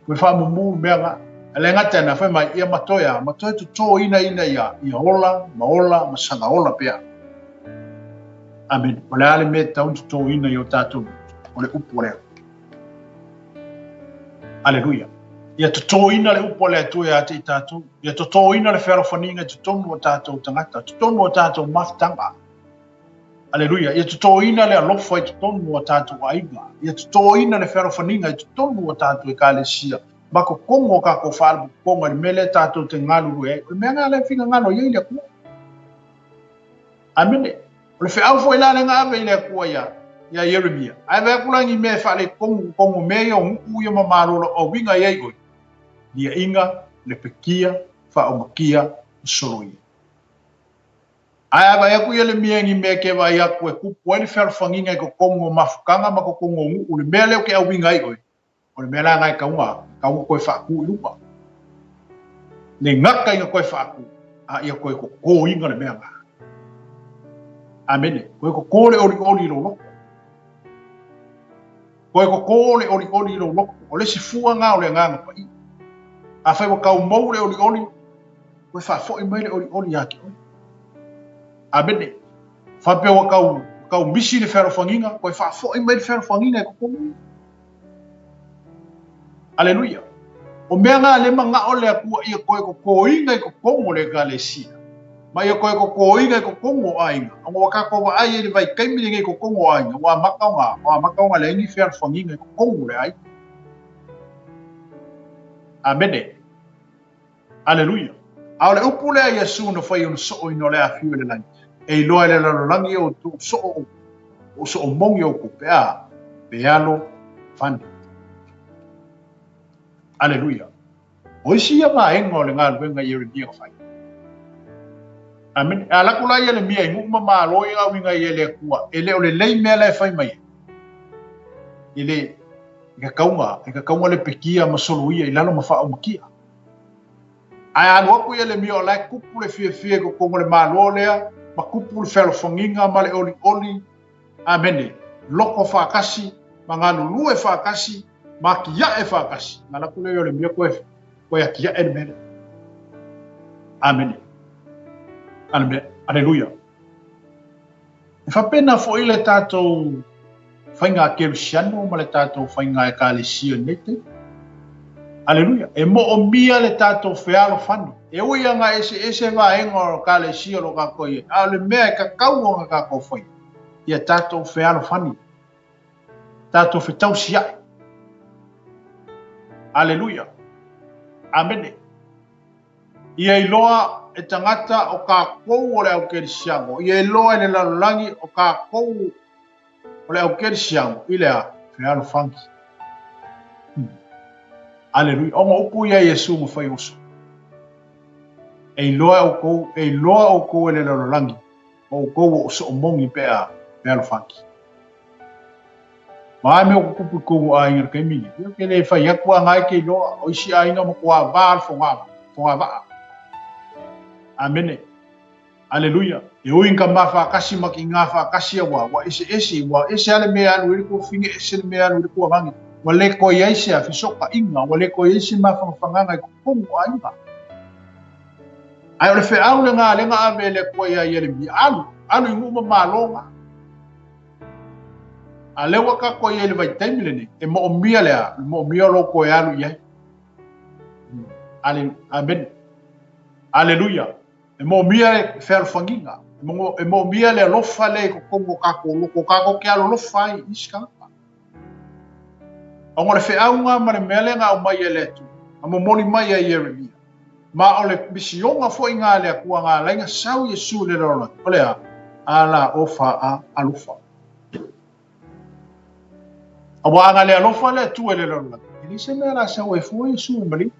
Ua faamumu le mea la. A le gata na fai mai, ia ma toe a, ma toe totōina ina ia, ia ola, ma ola, ma saga ola pea. Amen. O le a le mea e tatau ona totōina i o tātou loto? O le upu o le Atua. Aleluia. Ia totōina le upu a le Atua ia te i tātou. Ia totōina le fealofaniga i totonu o tātou tagata, totonu o tātou mafutaga. Aleluia. Ia totōina le alofa i totonu o tātou aiga. Ia totōina le fealofaniga i totonu o tātou ekalesia. Ma kokogo o kākou faalapotopotoga i le mea lea tātou te galulue ai. O le mea lena lea e finagalo i ai le Atua. Amene. O le feau foi la lea na ave i le Atua ia, ia Ieremia. Ae vaai atu la i ni mea e faaletonu totonu o mea ia o nuu ia ma malo o lau auiga i ai oe, liaina, lepetia, faaumatia, ma soloia. Ae a vaai atu Ieremia i ni mea e te vaai atu e tupu ai le fealofaniga i totonu o mafutaga ma totonu o nuu, le mea lea ou te auiga ai oe, O le mea la lena e tatau ona, tatau ona toe faatu i luga. Le gata ina toe faatu, a ia toe totoina le mea lena. Amene. Toe toto le olioli i lou loto. Toe toto le olioli i lou loto. O le isi fua lena o le Agaga Paia. Afai ua tau mou le olioli, toe faafoi mai le olioli ia te oe. Amene. Faapea ua tau, tau misi le fealofaniga, toe faafoi mai le fealofaniga i totonu i. Aleluia. O mea na le manao le Atua ia toe totoina i totonu o le Ekalesia, ma ia toe totoina i totonu o aiga. Ona ua tatou vaai ai i le vaitaimi lenei i totonu o aiga, ua amata ona, ua amata ona leai ni fealofaniga i totonu o le aiga. Amene. Aleluia. A o le upu lea a Iesu na fai ona sooina o le afio i le lagi, e iloa e le lalolagi outou soo outou, po o soo moni outou pe a, fealofani. Aleluia. O isi ia vaega o le galuega Ieremia na fai. Amene. E ala atu la Ieremia i nuu ma malo ia uiga i le Atua, e le o lelei mea la e fai mai ai. E le, e kakauga, e kakauga lepetia ma soloia i lalo ma faaumatia. Ae alu atu Ieremia o la e tupu le fiafia i totonu o le Malo lea, ma tupu le fealofaniga ma le olioli, amene, loko faatasi, ma galulue faatasi, ma atiae faatasi. Na alu atu lea Ieremia toe, toe atiae le mea lea. Amene. Aleluia. E faapena foi le tatou faiga kerisiano ma le tatou faiga ekalesia i lenei taimi. Aleluia. E moomia le tatou fealofani. E ui lava eseese vaega o ekalesia o lo o tatou i ai, a o le mea e tatau ona tatou faia, ia tatou fealofani, tatou fetausiai. Aleluia. Amene. Ia iloa e tagata o kākou o le au kerisiano, ia iloa e le lalolagi o kākou o le au kerisiano i le a? Fealofani. Hmm. Aleluia. Ona upu ia Iesu ma fai oso. E iloa oukou, e iloa oukou e le lalolagi, o oukou o soomoni pe a fealofani. Ma a mea o kukupu i kou aiga i le taimi nei, ia ke le fai atu a ngai ke iloa, o isi aiga matua vā le foga, foga vaa. Amene. Aleluia. E ui ina ka ma faatasi ma ki ngā faatasi a ua, ua eseese, ua ese a le mea e alu ai le tuafafine, ese le mea e alu ai le tuagane. Ua le toe i ai se fesootaiga, ua le toe i ai se mafanafanaga i totonu o aiga. Ae o le feau lena lea na ave e le Atua ia Ieremia, alu, alu i nuu ma malo na. A lea ua tatou i ai i le vaitaimi lenei, e moomia le a? E moomia lou toe alu i ai. Ale, amen. Aleluia. E moomia le fealofaniga. E moomia le alofa lea i totonu o tatou loto, o tatou te alolofa ai i isi tagata. Ona o le feauga ma le mea lea na aumai e le Atua, na momoli mai e Ieremia, Ma o le misiona foi nga a le Atua nga alai na sau Iesu i le lalolagi, o le a? A la o fa a alofa. Aua a na le alofa le Atua i le lalolagi, e leai se mea la sau ai fua Iesu i maliu.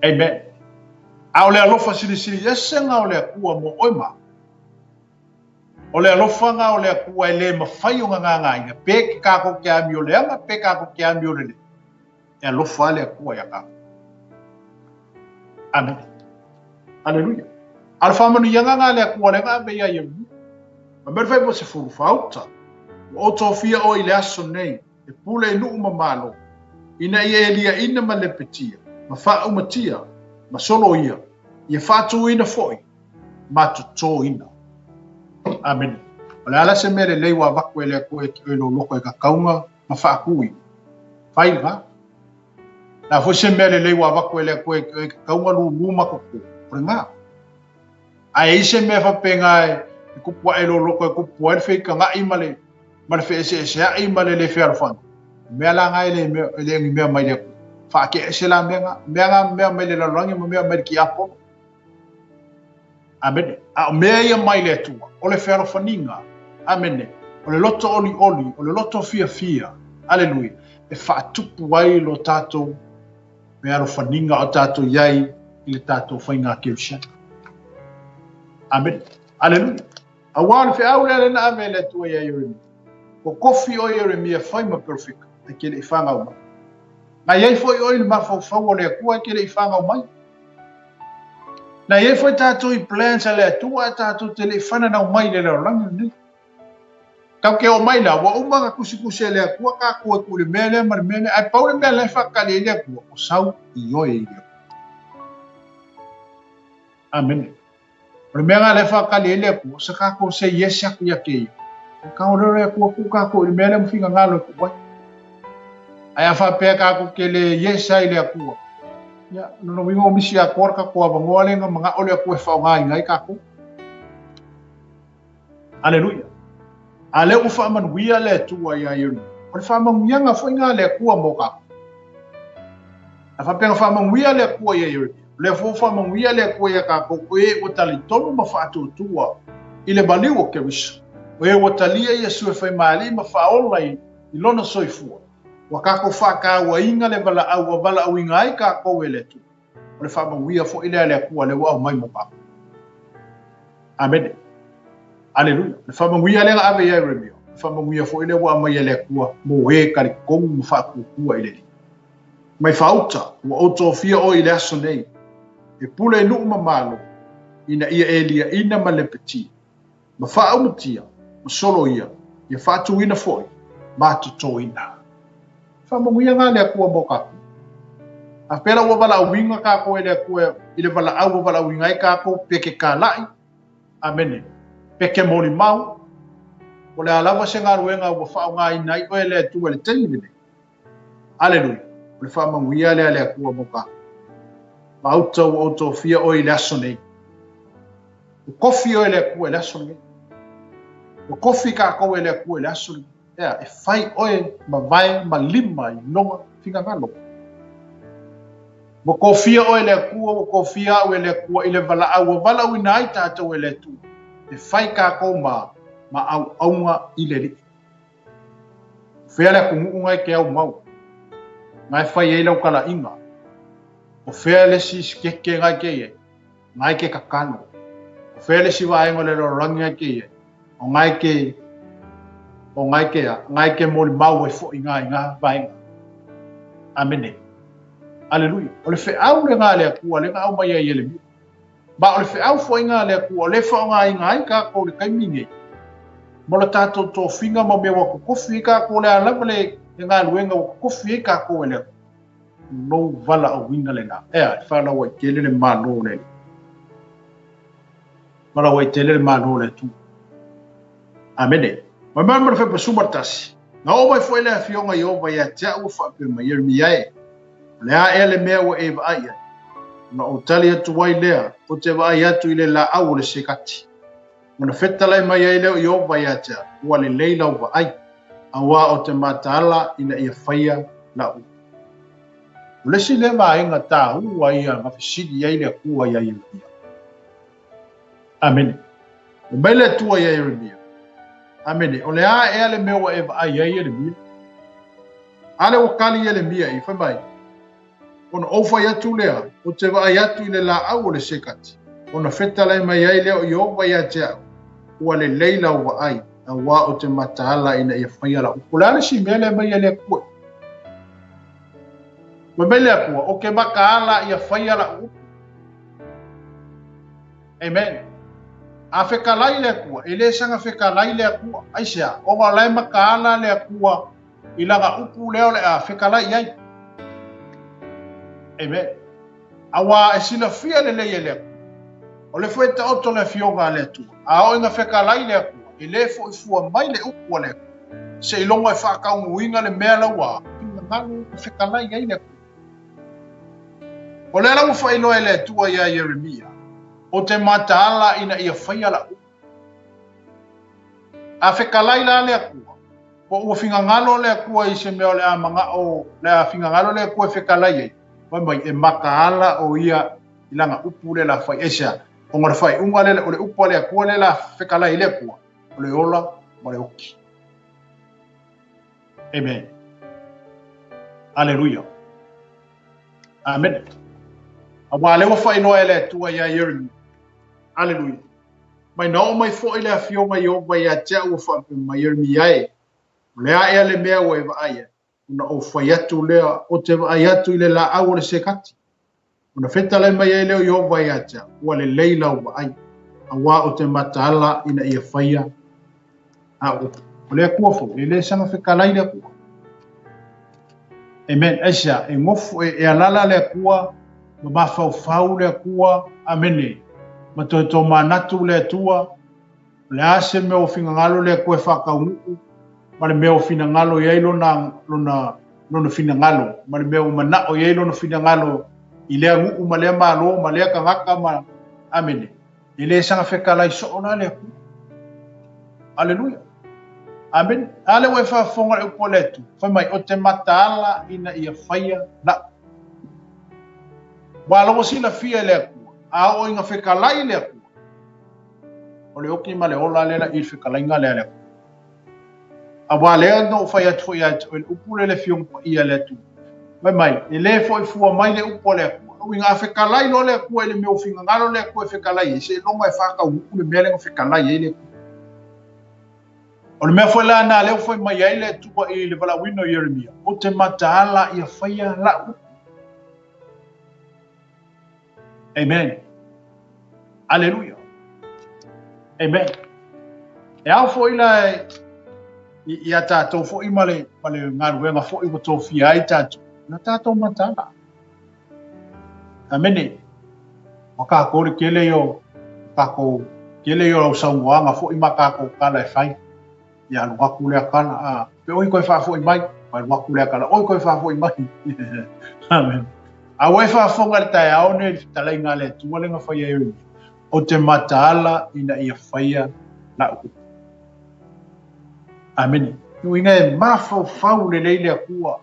Amen. A o le alofa silisili ese nga o le Atua mo oe ma au. O le alofa nga o le Atua e le mafai ona gagaina, pe ke kakou te amioleaga, pe kakou te amiolelei. E alofa lava le Atua iā kākou. Amene. Aleluia. A o le faamanuiaga lena a le Atua lea na ave ia Ieremia. Fai mai le fuaiupu 14, Ua ou tofia oe i le aso nei, e pule i nuu ma malo, ina ia e liaina ma lepetia, ma faaumatia, ma soloia, ia faatuina foi, ma totoina. Amene. O le a la se mea lelei ua avatu e le Atua ia te oe i lou loko e kakauga ma faatuina? Fai lena. Le a foi se mea lelei ua avatu e le Atua e te tatau ona lulu ma toto, o lena. Ae i ai se mea faapena e tupu ae i lou loto e tupu ai le feitaga'i ma le ma le feeseesea'i ma le le fealofani, o mea la na e le mea, e le o ni mea mai le Atua. Faatea ese la mea na, mea na mea mai le lalolagi ma mea mai le tiapolo. Amene. A o mea ia mai le Atua, o le fealofaniga, amene, o le loto olioli, o le loto fiafia, aleluia, e faatupu ai lo tatou fealofaniga o tatou i ai i le tatou faiga kerisiano. Amene. Aleluia. Aua o le feau lea lea na ave e le Atua ia Ieremia. Ua kofi oe Ieremia e fai ma perofeta, e te le i fanau mai. Na i ai foi oe i le mafaufau o le Atua e te le i fanau mai. Na i ai foi tatou i plans a le Atua ae tatou te le i fananau mai i le lalolagi lenei. Tatou te oo mai la, ua uma ona tusitusi e le Atua tatou e tuu i le mea lea ma le mea lea, ae pau le mea la e faatali ai le Atua, o sau ioe i le Atua. Amene. O le mea lena lea e faatali ai le Atua, o se tatou say yes atu ia te Ia. O ka olelo le Atua tuu tatou i le mea lea ma finagalo e tuu ai. Ae a faapea tatou te le yes ai i le Atua, ia, lona uiga ua misi atoa le tatou avanoa lea na manao le Atua e faaaogaina ai tatou. Aleluia. A lea ua faamanuia le Atua ia Ieremia. O le faamanuiaga foi lena a le Atua mo tatou. A faapea na faamanuia le Atua ia Ieremia, o lea foi ua faamanuia le Atua ia tatou, o e ua talitonu ma faatuatua i le maliu o Keriso, o e ua talia Iesu e fai ma Alii ma faaola i lona soifua, ua tatou faatauaina le valaau ua valaauina ai tatou e le Atua. O le faamanuia foi lea a le Atua lea ua aumai mo tatou. Amene. Aleluia. Le faamanuia lea na ave ia Ieremia, le faamanuia foi lea ua aumai e le Atua mo e talitonu ma faatuatua i le Alii. Mai faauta, ua ou tofia oe i le aso nei, e pule i nuu ma malo, ina ia e liaina ma lepetia, ma faaumatia, ma soloia, ia faatuina foi, ma totoina. Faamanuia na le Atua mo tatou. A pea la ua valaauina tatou e le Atua i le valaau ua valaauina ai tatou pe ke kala'i, amene, pe ke molimau, o le a lava se galuega ua faaaogaina ai oe e le Atua i le taimi lenei. Aleluia. O le faamanuia lea a le Atua mo tatou. Maauta ua ou tofia oe i le aso nei. Ua kofi oe e le Atua i le aso lenei. Ua kofi kākou e le Atua i le aso lenei. Ea, e fai oe ma vae ma lima i lona finagalo. Ua kofia oe e le Atua, ua kofia au e le Atua i le valaau ua valaauina ai tatou e le Atua, e fai kākou ma, ma auauna i le Alii. O fea le atunuu na e te au mau, na e fai ai lau talaiga? O fea le isi sikeke na e te i ai, na e te tatalo? O fea le isi vaega o le lalolagi na e te i ai, o na e te, o na e te a, na e te molimau ai foi na i na vaega? Amene. Aleluia. O le feau lena a le Atua lea na aumai ai Ieremia. Ma o le feau foi lena a le Atua o lea e faaaogaina ai tatou i le taimi nei, mo le tatou tofiga ma mea ua totofi ai tatou, o le a lava le galuega ua totofi ai tatou e le Atua, o lou valaauina lena. Ea, e faalauaitele le Malo o le Alii. Faalauaitele le Malo o le Atua. Amene. Mai mai ma le 11. Na oo mai foi le afioga Ieova ia te au ua faapea mai, Ieremia e, o le a ea le mea ua e vaai ai? Ona ou tali atu ai lea, Ou te vaai atu i le laau o le sekati. Ona fetalai mai ai lea o Ieova ia te au, Ua lelei lau vaai, auā ou te mataala ina ia faia lau upu. O le isi lea vaega taua ia na fesili ai le Atua ia Ieremia. Amene. Fai mai le Atua ia Ieremia, Amene, o le a ea le mea ua e vaai ai, Ieremia? A lea ua kali Ieremia i, fai mai, Ona ou fai atu lea, ou te vaai atu i le laau o le sekati, ona fetalai mai ai lea o Ieova ia te au, Ua lelei lau vaai, auā ou te mataala ina ia faia lau upu. O le a le isi mea lea mai e le Atua? Fai mai le Atua, Ou te mataala ia faia lau upu. Amen. A fetalai le Atua, e le saga fetalai le Atua. Aisea? Ona o la e mataala le Atua i lana upu lea o le a fetalai i ai. Amen. Auā e silafia lelei e le Atua, o le foi e taoto le afioga a le Atua, a oo ina fetalai le Atua, e le foi fua mai le upu a le Atua, seiloga e faataunuuina le mea la ua finagalo ma fetalai ai le Atua. O lea la ua faailoa e le Atua iā Ieremia, O te mataala ina ia faia la'u upu. A fekalai la le Atua, po ua fingagalo le Atua i se mea o le a mana'o, le a fingagalo le Atua e fekalai ai, fai mai, e mataala o ia i lana upu lea la fai. Aisea? Ona o le faaiuga lea, o le upu a le Atua lea la fekalai ai le Atua, o le ola ma le oki. Amen. Aleluia. Amene. Auā lea ua faailoa e le Atua iā Ieremia. Aleluia. Mai na oo mai foi le Afioga Ieova ia te au ua faapea mai, Ieremia e, o le a ea le mea ua e vaai ai? Ona ou fai atu lea, Ou te vaai atu i le laau o le sekati. Ona fetalai mai ai lea o Ieova ia te au, Ua lelei lau vaai, auā ou te mataala ina ia faia au upu. O le Atua foi, e le saga fekalai le Atua. Amen. Aisea, e gofo, e, e alala le Atua, ma mafaufau le Atua, amene, ma toe tomanatu le Atua, O le a se mea ua finagalo le Atua e faataunuu, ma le mea ua finagalo i ai lona, lona, lona finagalo, ma le mea ua manao i ai lona finagalo i lea nuu ma lea malo ma lea tagata ma... Amene. E le saga fekalai soo la le Atua. Aleluia. Amene. A lea ua e faafofoga le upu a le Atua, fai mai, o te mataala ina ia faia la'u. Ua lava silafia e le Atua, a oo ina fekalai le Atua, O le oki ma le ola lea la i le fetalaiga lea le Atua. Auā lea na ou fai atu foi ia te oe le upu lea le Afioga Paia a le Atua. Fai mai, e le foi fua mai le upu a le Atua. Lona uiga a fetalai loa le Atua i le mea ua finagalo le Atua e fetalai ai, seiloga e faataunuu le mea lea na fetalai ai le Atua. O le mea foi la na lea ua fai mai ai le Atua i le valaauina o Ieremia, Ou te mataala ia faia la'u upu. Amen. Aleluia. Amen. E ao foi la ia tātou foi ma le, ma le galuega foi ua tofia ai tātou. Na tātou mataala. Amene. Ma kākou le kele i o kākou kele i o au saunoaga foi ma kākou kala e fai. Ia alu atu lea kala, a, pe oi koe faafoi mai, alu atu lea kala, oi koe faafoi mai. Amen. A ua e faafofoga i le taeao nei i le fetalaiga a le Atua lea na faia e Ieremia, ou te mataala ina ia faia la'u upu. Amene. Uiga e mafaufau lelei le Atua.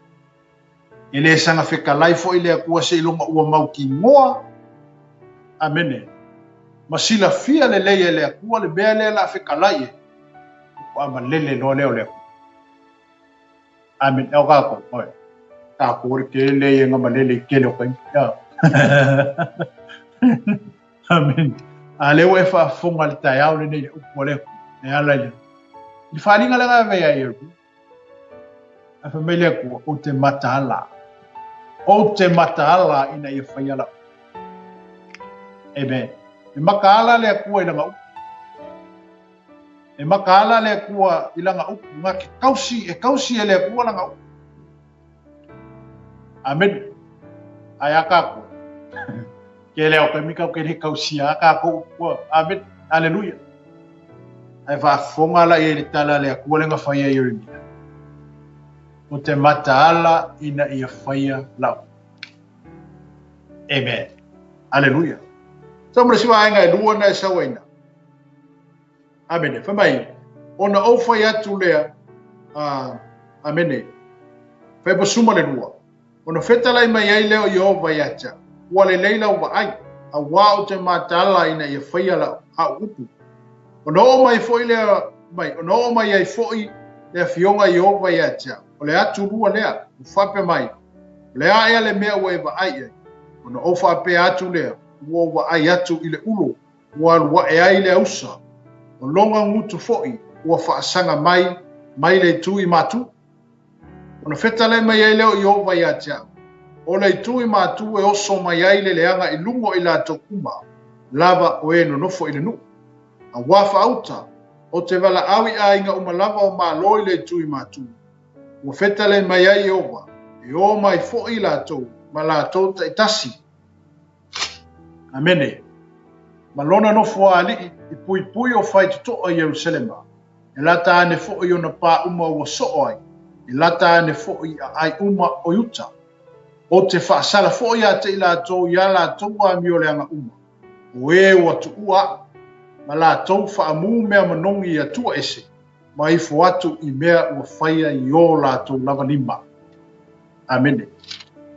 E le saga fekalai foi le Atua seiloga ua mautinoa. Amene. Ma silafia lelei e le Atua le mea lea la fekalai e. Ua malele loa lea o le Atua. Amene. O kākou, oe. Kākou le tele ia nga malele i tele o taimi. Amene. A lea ua e faafofoga i le taeao lenei le upu a le Atua. E ala i le I le faaaliga lea na ave ai e Ae fai mai le Atua, Ou te mataala. Ou te mataala ina ia faia la'u. Amen. E makaala le Atua i lana upu. E makaala le Atua i lana upu. Nga ke kausi, e kausi e le Atua lana upu. Amen. Ae a kākou. Ke leo taimi kau ke le kausia a kākou upu. Amen. Aleluia. Ae faafofoga la i ai le tala a le Atua le na faia i Ieremia. O te mataala ina ia faia lau. Amen. Aleluia. Sau ma le isi vaega e lua na e sau ai na. Amene. Fai mai, ona ou fai atu lea, uh, amene, fai pasuma le lua. Ona fetalai mai ai lea o Ieova ia te au, Ua lelei lau vaai, auā ou te mataala ina ia faia lau, au upu. Ona oo mai foi lea mai, ona oo mai ai foi le Afioga Ieova ia te au, o le atulua lea, ua faapea mai, O le a ea le mea ua e vaai i ai? Ona ou faapea atu lea, Ua ou vaai atu i le ulo ua alu aʻe ai le ausa, o lona gutu foi ua faasaga mai mai le itu i matu. Ona fetalai mai ai lea o Ieova ia te au, O le itu i matu e oso mai ai le leaga i luga o i latou uma lava o e nonofo i le nuu. Auā faauta, o te valaau i aiga uma lava o Malo i le itu i matu, ua fetalai mai ai Ieova, e ō mai foi i latou ma latou taitasi. Amene. Ma lona nofo alii i puipui o faitotoa i Ierusalema, e lata ane foi i ona pā uma ua soo ai, e lata ane foi i aai uma o Iuta. Ou te faasala foi ia te i latou i a latou amioleaga uma, o e ua tuua aʻu, ma latou faamu mea manogi i Atua ese, ma ifo atu i mea ua faia i o latou lava lima. Amene.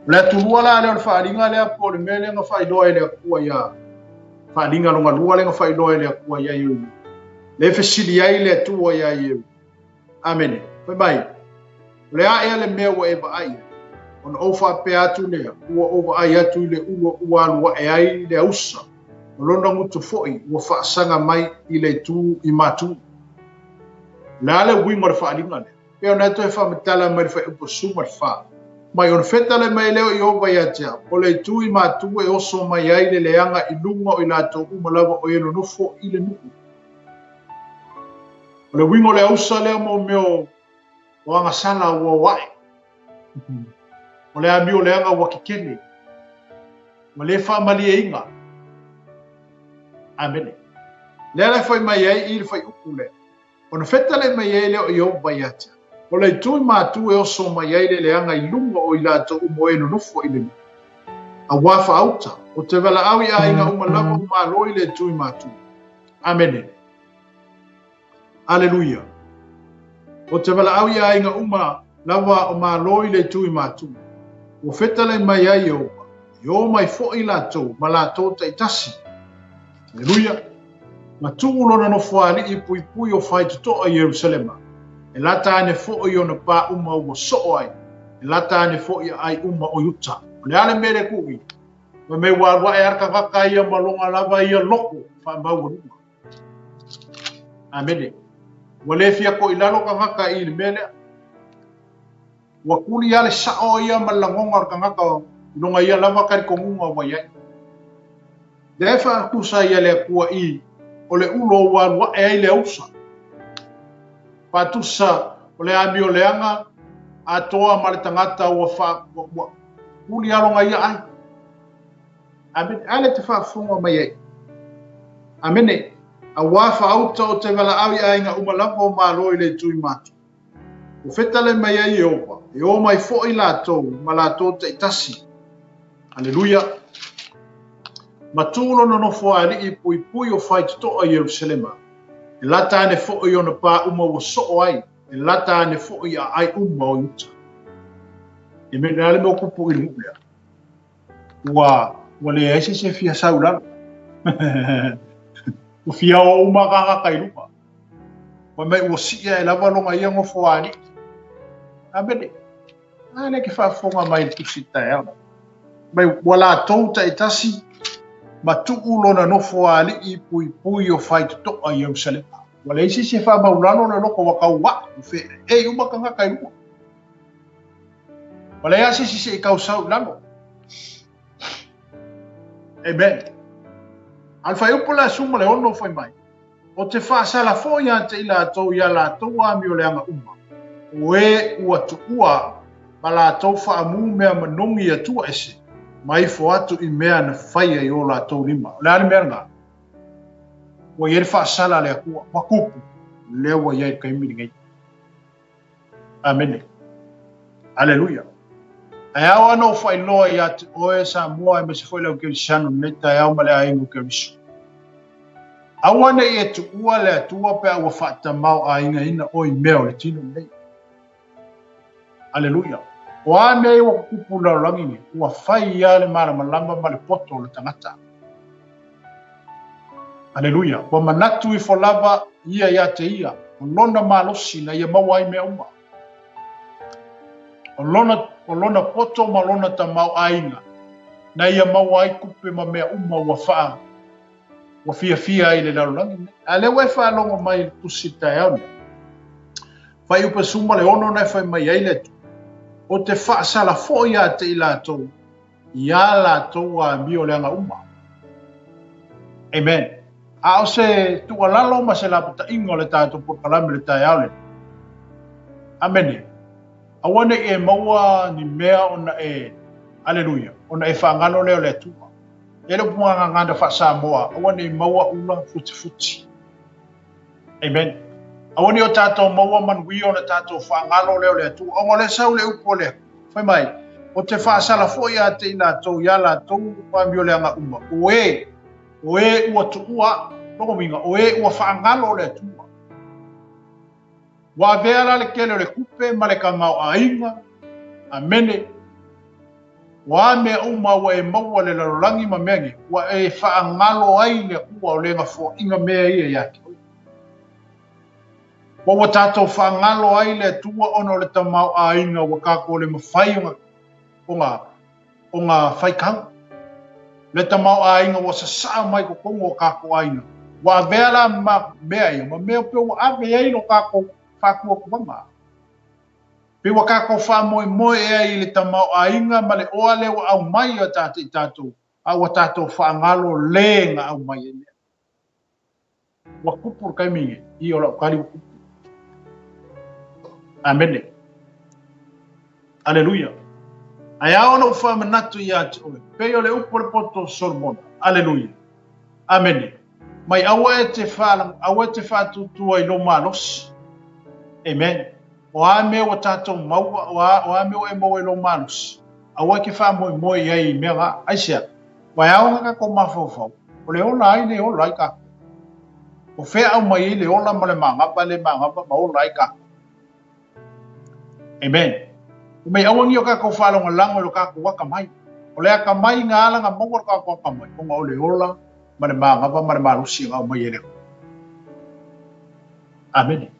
O le atulua la lea o le faaaliga lea po o le mea lea na faailoa e le Atua ia faaaliga lona lua lea na faailoa e le Atua ia Iehu. Lea fesili ai le Atua ia Iehu. Amene. Fai mai, o le a ea le mea ua e vaai ai? Ona ou faapea atu lea, ua ou vaai atu i le ulo ua alu ae ai le ausa, o lona gutu foi ua faasaga mai i le itu i matu. O le a le uiga o le faaaliga lea? Pei ona e toe faamatala mai le fuaiupu 14, mai ona fetale mai lea o Ieova ia te au, o le itu i matu e oso mai ai le leaga i luga o i latou uma lava o e nonofo i le nuu. O le uiga o le ausa lea mo mea o agasala ua o ae. O le amio leaga ua kekele. Ua le faamalieina. Amene. Lea la e fai mai ai i le fuaiupu lea. Ona fetale mai ai lea o Ieova ia te au. O le itu i matu e oso mai ai le leaga i luga o i latou uma o e nonofo i le nuu. Auā faauta, o te valaau i aiga uma lava o Malo i le itu i matu. Amene. Aleluia. O te valaau i aiga uma lava o Malo i le itu i matu. Ua fetale mai ai Ieova, e o mai foi latou ma latou taitasi. Aleluia. Ma tuu lona nofoalii puipui o faitotoa i Ierusalema, e lata ane foi ona pā uma ua soo ai, e lata ane foi aai uma o Iuta. O le a le mea lea kuʻi? Fai mai ua alu ae a le tagata ia ma lona lava ia loko faamaualuga. Amene. Ua le fia koʻilalo tagata i le mea lea. Ua kuli lava le sao ia ma le lagona o le tagata i lona ia lava talitonuga ua i ai. Lea e faatusa ai e le Atua i o le ulo ua alu ae ai le ausa. Faatusa o le amioleaga atoa ma le tagata ua fa, ua, ua kuli lava lona ia ai. Amene. A lea te faafofoga mai ai. Amene. Auā faauta o te valaau i aiga uma lava o Malo i le itu i matou. Ua fetale mai ai Ieova, e o mai foi latou ma latou taitasi. Aleluia! Ma tu lona nofoalii puipui o faitotoa i Ierusalema, e lata ane foi ona pā uma ua soo ai, e lata ane foi aai uma o Iuta. E mea le a le mea o kupu i le nuu lea? Ua, ua leai se isi e fia sau i lalo. Ua fia o uma kānaka i luga. Fai mai ua sii ae lava lona ia nofoalii. Amene. A lea ke faafofoga mai i le tusi taeao. Mai ua latou taitasi ma tuu lona nofoalii puipui o faitotoa i Ierusalema. Ua leai se isi e faamaulalo le loko ua tau ae, ua feeei uma tagata i luga. Ua leai lava se isi se i tausau i lalo. Amen. A o le fuaiupu la 16 fai mai, O te faasala foi ia te i latou i a latou amioleaga uma, o e ua tuua aʻu, ma latou faamu mea manogi i Atua ese, ma ifo atu i mea na faia i o latou lima. O le a le mea lena? Ua i ai le faasala a le Atua, ua kupu, lea ua i ai i le taimi lenei. Amene. Aleluia. Ae ao ana ou faailoa ia te oe Samoa aemaise foi le au Kerisiano i lenei taeao ma le aiga o Keriso. Aua ne i e tuua le Atua pe a ua faatamaoaigaina oe i mea o le tino lenei. Aleluia. O a mea ia ua kukupu i le lalolagi nei, ua fai ia le malamalama ma le poto o le tagata. Aleluia. Ua manatu ifo lava ia ia te ia, o lona malosi na ia maua ai mea uma. O lona, o lona poto ma lona tamaoaiga, na ia maua ai tupe ma mea uma ua faa, ua fiafia ai i le lalolagi nei. A lea ua e faalogo mai i le tusi i le taeao nei. Fuaiupu 16 na e fai mai ai le Atua, O te faasala foi ia te i latou iā latou amioleaga uma. Amen. A o se tuualalo ma se lapataiga o le tatou polokalame i le taeao lenei. Amene. Aua ne i e maua ni mea ona e, aleluia, ona e faagalo lea o le Atua. E le upu ngagagana faa-Samoa, aua ne i maua ula futifuti. Amen. Aua ne i o tatou maua manuia ona tatou faagalo lea o le Atua. Ona o lea sau le upu o le Atua. Fai mai, O te faasala foi ia te i latou iā latou amioleaga uma, o e, o e ua tuua, lona uiga, o e ua faagalo le Atua. Ua avea la le tele o le tupe ma le tamaoaiga, amene, o a mea uma ua e maua i le lalolagi ma mea nei, ua e faagalo ai le Atua o le gafoaiga mea ia ia te oe. Ua ua tatou faagalo ai le Atua ona o le tamaoaiga ua tatou le mafai ona, ona, ona faitau. Le tamaoaiga ua sasaa mai totonu o tatou aiga. Ua avea la ma mea ia, ma mea pe ua ave ai lo tatou faatuatuaga. Pe ua tatou faamoemoe ea i le tamaoaiga ma le oa lea ua aumai e i tatou, a ua tatou faagalo le na aumai ai mea. Ua tupu le taimi nei, i o lau tali ua tupu. Amene. Aleluia. Ae ao ona ou faamanatu ia te oe, pei o le upu a le poto o Solomona. Aleluia. Amene. Mai aua e te whaalang, aua e te whaatutua i lo malosi. Amen. O a mea ua tatou maua, o a, o a mea ua e maua i lo malosi. Aua e ke whaamoemoe i ai i mea nga. Aisea, ua e ao ona tatou mafaufau, o le ola ai le ola ai tatou. O fea aumai ai le ola ma le magava le magava ma ola ai tatou. Amen. O mei aua ni o tatou faalagolago i lo tatou akamai. O le akamai na ala na maua lo tatou akamai, ona o le ola ma le magava ma le malosi na aumai e le Atua. Amene.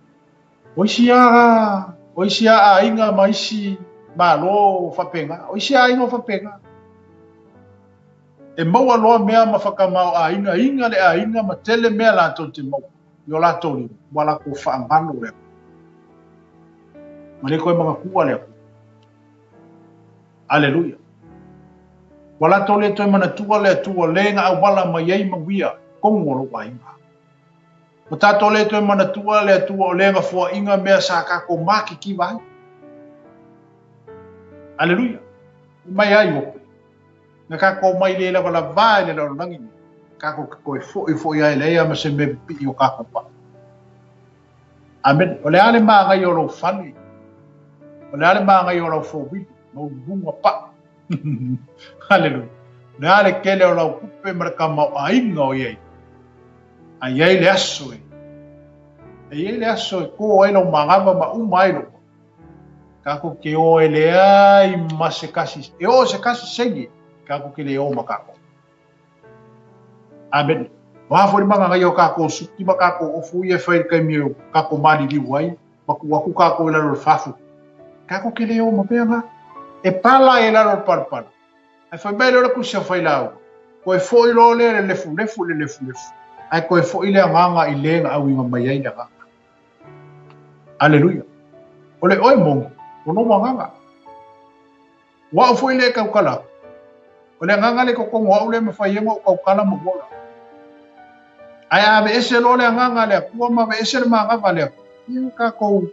O isi a, o isi a aiga ma isi malo faapena. O isi aiga o faapena. E maua loa mea ma whakamao aiga, inga le aiga ma tele mea latou te maua i o latou lima, ua latou faagalo le Atua. Ma le koe manatua le Atua. Aleluia. Ua latou le toe manatua le Atua le na auala mai ai manuia tonu o lou aiga. Ua tatou le toe manatua le Atua o le gafoaiga mea sa tatou makikiva ai. Aleluia. Mai ai Iope. Na tatou mai le lavalavā i le lalolagi nei, tatou te toe foi foi ai leai lava ma se mea pipii o tatou paa. Amene. O le a le manaia o lou fale? O le a le manaia o lau fowili, maualuluga paa? Haleluia. O le a le tele o lau tupe ma le tamaoaiga o i ai? A i ai le aso e, e i ai le aso e kō ai lou manava ma uma ai lou Tatou te o e leai ma se kasi, e oo se kasi sene, tatou te le o ma tatou. Amene. O a foi le magagaia o tatou suki ma tatou ofu ia e fai i le taimi o tatou maliliu ai, ma tuu atu tatou i lalo o le fafu. Tatou te le o ma mea na. E pala i lalo o le palapala. Ae fai mai lea o le tusi a Failauga, Toe foi loa lea i le lefulefu i le lefulefu, ae toe foi le agaga i le na auiga mai ai le agaga. Aleluia. O le oe moni, o lou agaga. O au foi le e tautala atu. O le agaga le totonu o au le mafai ai ona ou tautala ma ou ola. Ae a aveese loa le agaga a le Atua ma aveese le manava a le Atua, ia na tatou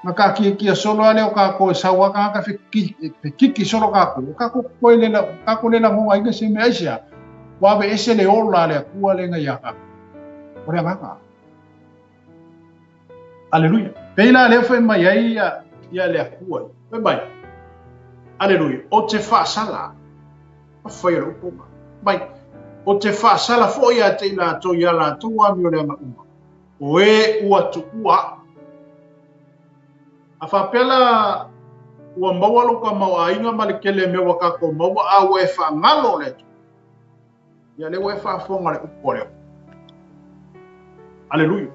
na taatiatia solo lava lea o tatou e sau lava tagata fekiki solo tatou, o tatou toe le, tatou le lagonaina se mea. Aisea? Ua aveese le ola a le Atua lea na ia tatou. O le agaga. Aleluia. Pei la lea fai mai ai ia, ia le Atua. Fai mai. Aleluia. O te faasala. A fai o le upu ma. Mai. O te faasala foi ia te i latou ia latou amioleaga uma. O e ua tuua. A faapea la ua maua lou tamaoaiga ma le tele mea ua tatou maua a ua e faagalo le Atua. Ia lea ua e faafofoga le upu a le Atua. Aleluia.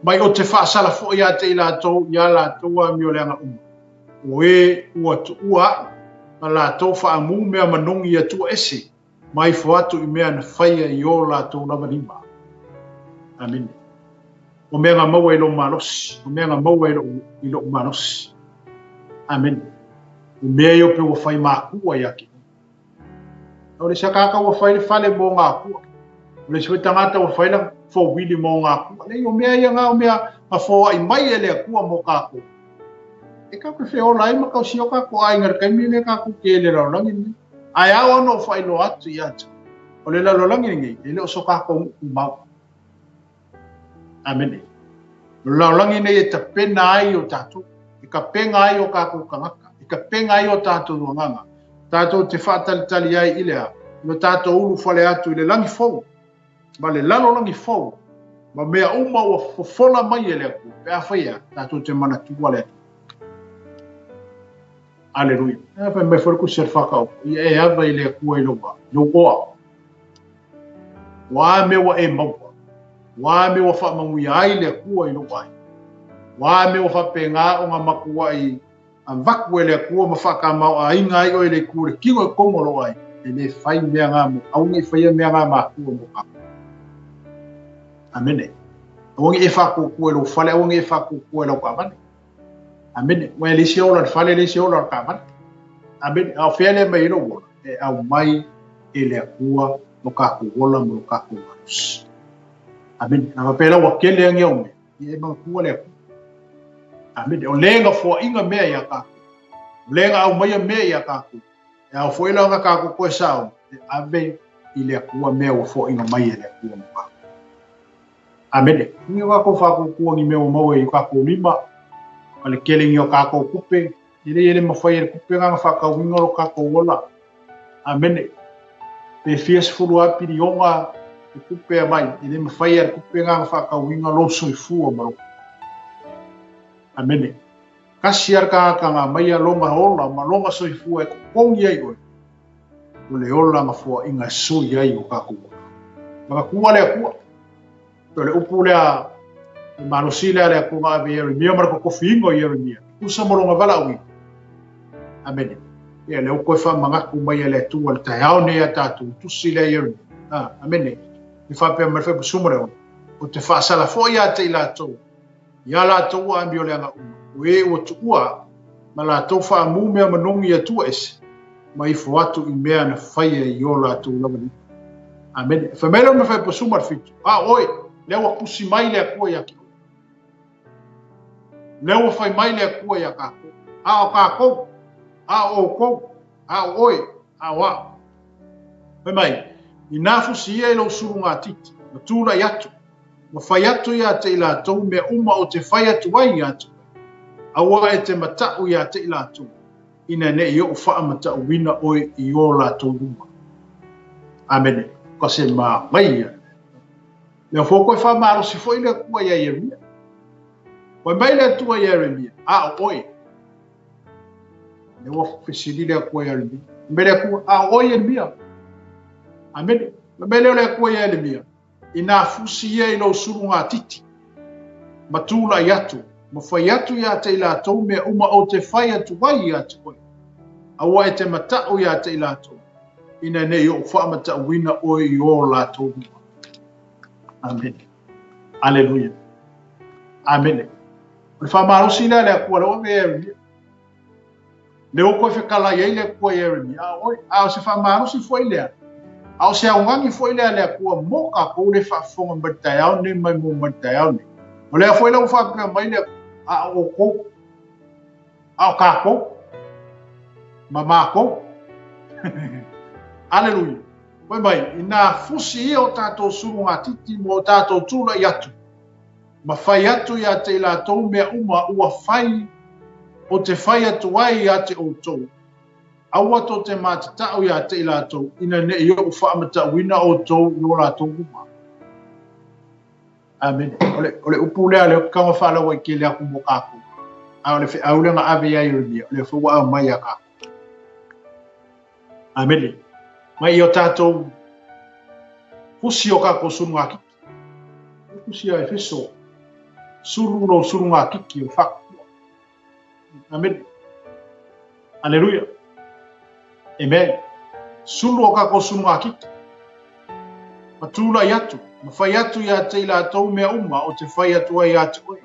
Mai o te faasala foi ia te i latou ia latou amioleaga uma. O e ua tuua aʻu, ma latou faamu mea manogi i Atua ese, ma ifo atu i mea na faia i o latou lava lima. Amene. O mea na maua i lou malosi, o mea na maua i lou, i lou malosi. Amene. O mea ia o pe ua fai makua ia te O le isi tagata ua fai le fale mo ngā akua. O le isi foi tagata ua fai lana fowili mo ngā akua. Leai, o mea ia ngā o mea na foai mai e le Atua mo kākou. E kākou te wheola ai ma kausi o kākou aiga le taimi lea kākou te le lalolagi lenei. Ae ao ona ou faailoa atu ia te oe, o le lalolagi lenei, e le o so kākou nuu tumau. Amene. O le lalolagi nei e tapena ai o tātou, e kapena ai o kākou tagata, e kapega ai o tātou agaga, tātou te whaatalitali ai i lea, i lo tātou ulu whale atu i le langi fou, ma le lalolagi fou, ma mea uma ua fofola mai e le Atua, pe afai e a, tātou te manatua le Atua. Aleluia. E fai mai foi le tusi a le whakao, ia e ava i le Atua i lou a, lou oa. Ua a mea ua e maua. Ua a mea ua faamanuia ai le Atua i lou aiga. Ua a mea ua faapena ona matuai avatu e le Atua ma faatamaoaiga ai oe i le itu o le tino i totonu o lou aiga, e le fai mea na mo, aua ne i faia mea na matua mo kākou. Amene. Aua ne i e faatuatua i lou fale, aua ne i e faatuatua i lau taavale. Amene. Ua e leai se ola i le fale, leai se ola i le taavale. Amene. A o fea lea e aumai ai lou ola? E aumai e le Atua lo kākou ola ma lo kākou malosi. Amene. A faapea la ua tele agi au mea, ia e manatua le Atua. Amene. O le na foaiga mea iā kākou. O le na aumaia mea iā kākou. E ao foi la ona kākou toe sauni, e ave i le Atua mea ua foaiga mai e le Atua mo kākou. Amene. Ni o kākou whākōkua ni mea ua maua i o kākou lima, ma le kele ni o kākou kupe, e le ele mawhai e le kupe ngā whakauinga o kākou ola. Amene. Pe fia sefulu a pirionga te kupe a mai, e le mawhai e le kupe ngā whakauinga lo soifua ma lo. Amene. Kasi ar kāka ngā mai a longa ola ma longa soifua e kokongi ai oe. O le ola nga foaiga e sui ai o kākou ola. Manatua le Atua. O le upu lea, le malosi lea le Atua na ave Ieremia ma le kokofiina o Ieremia. Tusa mo lona valaauina. Amene. Ia, lea ua toe faamanatu mai e le Atua le taeao nei iā tatou, tusi lea Ieremia. Ah, amene. E faapea mai le Fuaiupu 16, O te faasala foi ia te i latou, I a latou ua amioleaga uma, o e ua tuua ma latou faamu mea manogi i Atua ese, ma ifo atu i mea na faia i o latou lava lima. Amene. E fai mai lona Fuaiupu 17, A o oe, lea ua tusi mai le Atua ia te oe. Lea ua fai mai le Atua ia kākou. A o kākou, a o oukou, a o oe, a o au. Fai mai, inā fusi ia i lou sulugatiti, ma tulai atu, ma fai atu ia te i latou mea uma o te fai atu ai ia te oe. Aua e te mataʻu ia te i latou, ina ne i oʻu faamataʻuina oe i o latou luma. Amene. Ka se manaia. Lea foi koe faamalosi foi le Atua ia Ieremia. Fai mai le Atua ia Ieremia, a o oe. Lea ua fesili le Atua ia Ieremia. Fai mai le Atua, a o oe Ieremia. Amene. Fai mai lea o le Atua ia Ieremia, Inā fusi ia i lou sulugatiti, ma tulai atu, ma fai atu ia te i latou mea uma ou te fai atu ai ia te oe. Aua e te mataʻu ia te i latou, ina ne i oʻu faamataʻuina oe i o latou luma. Amene. Aleluia. Amene. O le faamalosi lea a le Atua lea ua avea e Ieremia. Lea ua toe fetalai ai le Atua ia Ieremia, a o oe, a o se faamalosi foi lea, a o se augani foi lea a le Atua mo kākou le faafofoga mai le taeao nei mai mo mai le taeao nei. O lea foi la ua faapea mai le Atua, a o outou, a o kākou, ma mākou. Aleluia. Fai mai, inā fusi ia o tātou sulugatiti mo o tātou tula'i atu, ma fai atu ia te i latou mea uma ua fai o te fai atu ai ia te outou, aua to te matatau ia te i latou, ina ne i oʻu faamatauina outou i o latou luma. Amene. O le, o le upu lea, lea ou te tago faalauaitele atu mo kākou. A o le feau lea na ave ia Ieremia, o lea foi ua aumai ia kākou. Amene. Mai i o tātou fusi o kākou sulugākiki. E tusi a Efeso, sulu lou sulugatiti o le faakupua. Amene. Aleluia. Amen. Sulu o kākou sulugatiti. Ma tūlai atu, ma fai atu ia te i latou mea uma o te fai atu ai ia te oe.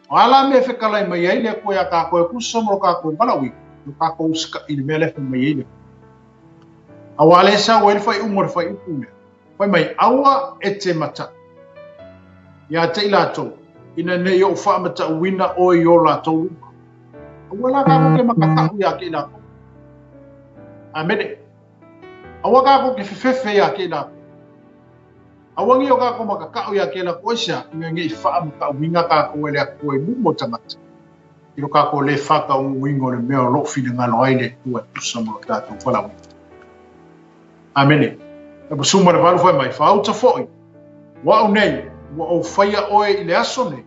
O a la mea e fekalai mai ai le Atua iā kākou e tusa ma lo kākou valaauina, lo kākou usikaʻi i le mea lea e fai mai ai le Atua. Auā lea e sau ai le faaiuga o le fuaiupu lea, fai mai, Aua e te mataʻu ia te i latou, ina ne i oʻu faamataʻuina oe i o latou luma. Aua la kākou ke makakaʻu iā te i latou. Amene. Aua kākou ke fefefe iā te i latou. Aua nei o kākou makakaʻu iā kēlā koe aisea, ina ne i faamataʻuina kākou e le Atua i luma o tagata. I lo kākou lē whātauuina o le mea o loo finagalo ai le Atua e tusa ma lo tātou valaauina. Amene. E pasuma le valu fai mai, whaauta foi, ua au nei, ua ou whaia oe i le aso nei,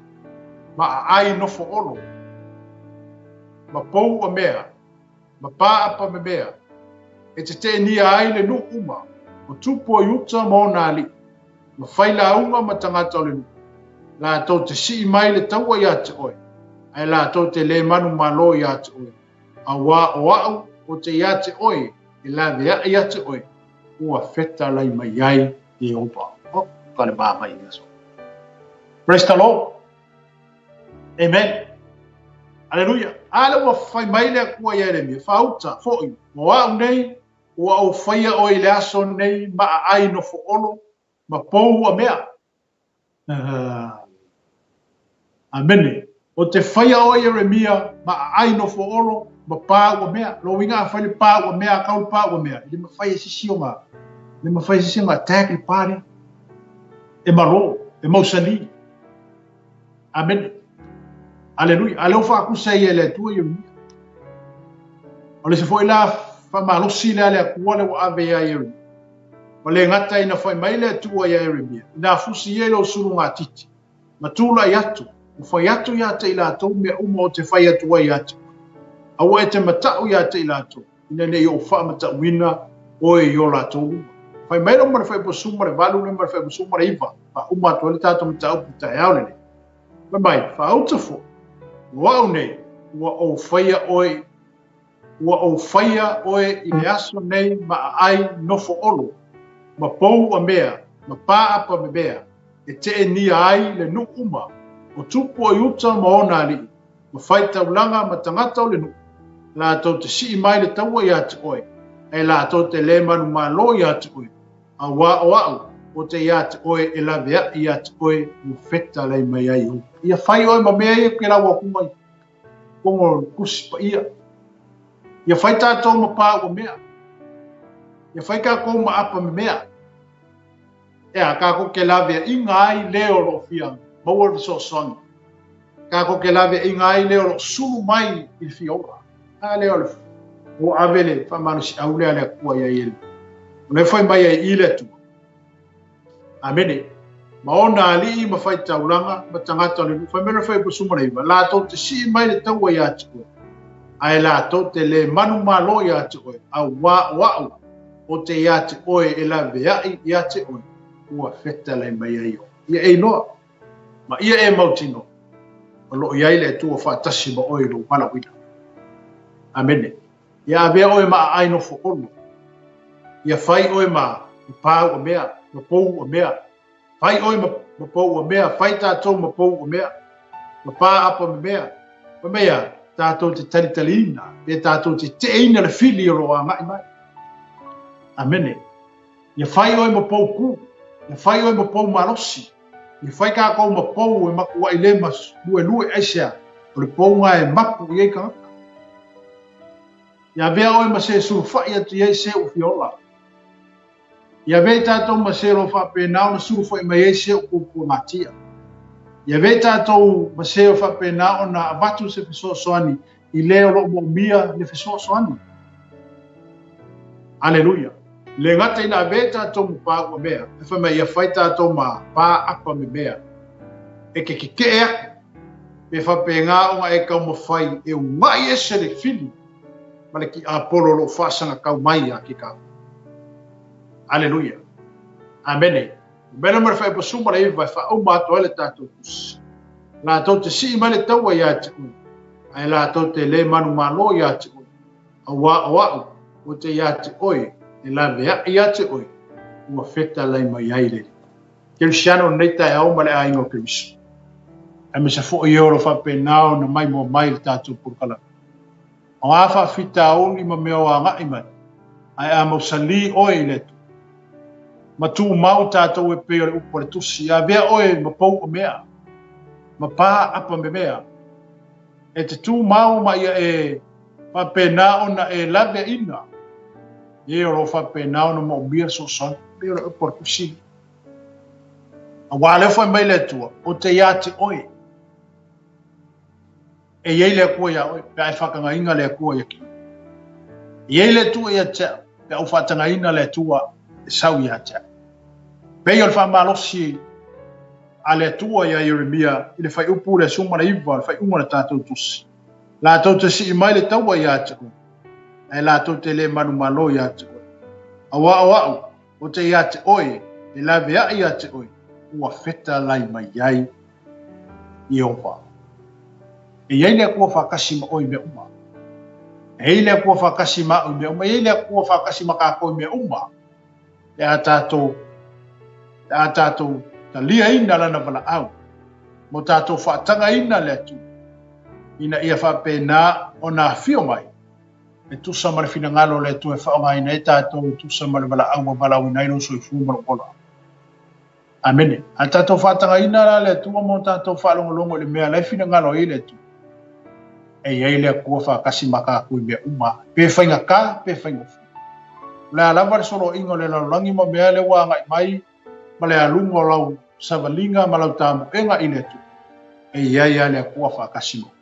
ma a ai nofo olo, ma pou ua mea, ma pāapa me mea, e te teenia ai le nuu uma, o tupu o i uta ma ona aliʻi, ma failauga ma tagata o le nuu, latou te sii mai le taua iā te oe, ae latou te lē manumalo iā te oe, auā o a'u o te iā te oe e laveaʻi iā te oe, ua fetalai mai ai Ieova. Oh, ka le māmai i aso. Praise the Lord. Amen. Aleluia. A le ua fai mai le Atua iā Ieremia, Faauta foʻi, o a'u nei, ua ou faia oe i le aso nei ma aai nofo olo, ma pou ua mea. Amene. O te faia oe Ieremia ma aai nofo olo, ma pā ua mea. Lo uiga a fai le pā ua mea, a kau le pā ua mea. I le mawhai e sisi o ngā, le mawhai e sisi o ngā attack le pā lea. E malo, e mausali. Amene. Aleluia. A lea ua faakusa ia e le Atua Ieremia. O le isi foi la faamalosi lea a le Atua lea ua ave ia Ieremia. Ua le gata ina fai mai le Atua iā Ieremia, Inā fusi ia i lou sulugatiti, ma tulai atu, ma fai atu iā te i latou mea uma o te fai atu ai iā te oe. Aua e te mataʻu iā te i latou, ina ne i ou faamatauina oe i o latou luma. Fai mai lou ma le faiaposu ma le valu le ma le faiaposu ma le iva, faauma atu ai le tatou mataupu taeao lenei. Fai mai, Faauta foi, o a'u nei, ua ou faia oe, ua ou faia oe i le aso nei ma aai nofo olo, ma pou ua mea, ma pāapa me mea, e teenia ai le nuu uma, o tupu o i uta ma ona aliʻi, ma faitaulaga ma tagata o le nuu, latou te sii mai le taua iā te oe, ae latou te lē manumalo iā te oe, auā o a'u, o te iā te oe e laveaʻi iā te oe ua fetalai mai ai ou. Ia fai oe ma mea ia ke lau aku mai, kongo kusi paia. Ia fai tātou ma pā ua mea. Ia fai kākou ma apa me mea. Ea, kākou ke laveaʻiga ai le o loo fia maua le fesoasoani. Kākou ke laveaʻiga ai le o loo sulu mai i le fia ola. A lea o le ua ave le faamalosiau lea a le Atua iā Ieremia. O lea fai mai ai i le Atua. Amene. Ma ona aliʻi ma faitaulaga ma tagata o le nuu. Fai mai le 69, latou te sii mai le taua iā te oe, ae latou te lē manumalo iā te oe, auā o a'u o te iā te oe e laveaʻi iā te oe, ua fetalai mai ai oe. Ia e iloa, ma ia e mautinoa, o loo i ai le Atua faatasi ma oe i lou valaauina. Amene. Ia avea oe ma aai nofo olo. Ia fai oe ma pā ua mea, ma pou ua mea. Fai oe ma, ma pou ua mea, fai tātou ma pou ua mea, ma pā apa me mea. Fai mai a, tātou te talitaliina, pe tātou te teeina le whili o lo agaʻi mai. Amene. Ia fai oe ma pou kū, ia fai oe ma pou malosi, ia fai kākou ma pou e makuaʻi le ma luelue aisea, o le pouga e mapu i ai tagata. Ia avea oe ma se sulufaʻi atu i ai se ua fia ola. Ia avea i tātou ma se o lo faapena ona sulufaʻi mai ai se o puapuagatia. Ia avea i tātou ma se o faapena ona avatu se fesoasoani i le o loo moomia le fesoasoani. Aleluia. Le gata ina avea i tātou ma pā ua mea, e fai mai ia fai tātou ma pā apa me mea. E ke kekeʻe aku, pe faapena ona e taumafai e unaʻi ese le fili ma le kiʻapolo o loo faasagakau mai iā ke kākou. Aleluia. Amene. Mele ma le faiaposu ma le iva e faauma atu ai le tatou tusi. Latou te sii mai le taua iā te oe, ae latou te lē manumalo iā te oe, auā o a'u o te iā te oe e laveaʻi iā te oe, ua fetalai mai ai le Alii. Kerisiano lenei taeao ma le aiga o Keriso. Aemaise foi e o lo faapena ona maimoa mai i le tatou polokalame. O a faafitauli ma mea o agaʻi mai, ae a mausalī oe i le Atua. Ma tumau tatou e pei o le upu a le Tusi, Avea oe ma pou o mea, ma pā apa me mea, e te tumau ma ia e faapena ona e laveaina e o lo faapena ona moomia le fesoasoani. Pei o le upu a le Tusi. Auā lea fai mai le Atua, o te iā te oe. E i ai le Atua iā oe pe a e faatagaina le Atua ia te oe. E i ai le Atua ia te au pe a ou faatagaina le Atua e sau ia te au. Pei o le faamalosi a le Atua iā Ieremia i le fuaiupu le 19 o le faaiuga o le tatou tusi, Latou te sii mai le taua ia te oe, ae latou te le manumalo ia te oe. Aua o au, ou te ia te oe, e laveai ia te oe, ua fetalai mai ai Ieova. E i ai le Atua faatasi ma oe i mea uma. E i ai le Atua faatasi ma au i mea uma. E i ai le Atua faatasi ma tatou i mea uma. Pe a tatou, pe a tatou taliaina Lana valaau, mo tatou faatagaina le Atua, ina ia faapena ona afio mai, e tusa ma le finagalo o le Atua e faaaogaina ai tatou e tusa ma le valaau ua valaauina ai lou soifua ma lou ola. Amene. A tatou faatagaina la le Atua ma o tatou faalogologo i le mea la e finagalo ai le Atua, e i ai le Atua faatasi ma tatou i mea uma, pe faigata pe faigofie. O le a lava le soloaiga o le lalolagi ma mea lea ua agai mai ma le aluga o lau savaliga ma lau tamoega i le Atua, e i ai lava le Atua faatasi ma oe.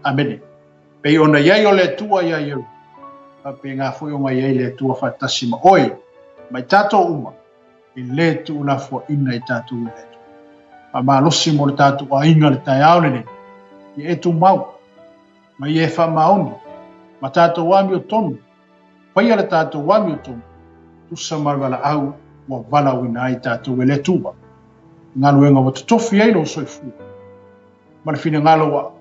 Amene. Pei ona i ai o le Atua iā Ieru, faapena foi ona i ai le Atua faatasi ma oe, ma i tatou uma, e le tuulafoaina i tatou e le Atua. Faamalosi mo le tatou aiga le taeao lenei, ia e tumau, ma ia e faamaoni, ma tatou amiotonu, faia le tatou amiotonu, tusa ma le valaau ua valaauina ai tatou e le Atua. Galuega ua totofi ai lou soifua. Ma le finagalo ua